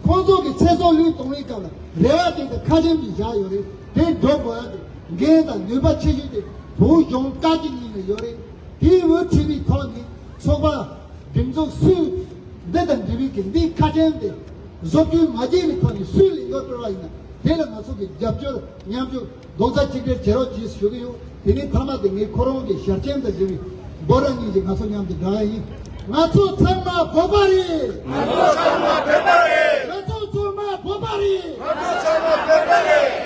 ཁོང་ཚོ་གི་ཚེ་སྲོག་བློས་གཏོང་བའི་སྐབས་ལ་རེ་བ་དེ་དང་ཁ་ཆེམས་ཅིག་བཞག་ཡོད་རེད། དེ་འགྲུབ་དགོས་ཡ་དེ་འགན་དང་ནུས་པ་ཆེ་ཤོས་དེ་བོད་གཞུང་བཀའ་སྤྱི་གཉིས་ལ་ཡོད་རེད། དེའི་འོས་འཕྲོས་པའི་ཐོག་ནས་ཚོགས་པ་སྒྲིག་འཛུགས་སུས་འདི་དང་འབྲེལ་བའི་གི་འདིའི་ཁ་ཆེམས་དེ་བཟོ་བཅོས་མ་བྱས་པའི་ཐོག་ནས་སུས་ལས་འགུལ་སྤེལ་བ་ཡིན་ན། དེ་ལ་ང་ཚོ་གི་རྒྱབ་སྐྱོར་མཉམ་ཞུགས་རྡོག་རྩ་གཅིག་སྒྲིལ་བྱེད་རོགས་གྱིས་ཞུ་གི་ཡོད། དེ་ནས་མཐའ་མ་དེ་ངས་ཁོ་རང་གི་ཞལ་ཆེམས་དང་འབྲེལ་བའི་འབོད་སྒྲ་སྙིང་རྗེ་ང་ཚོ་མཉམ་དུ་བསྒྲགས་ཡ་ཡིན། ང་ཚོ་ཚང་མ་བོད་པ་རེད། ང་ཚོ་ཚང་མ་བོད་པ་རེད། ང་ཚོ་ཚང་མ་བོད་པ་རེད། ང་ཚོ་ཚང་མ་བོད་པ་རེད།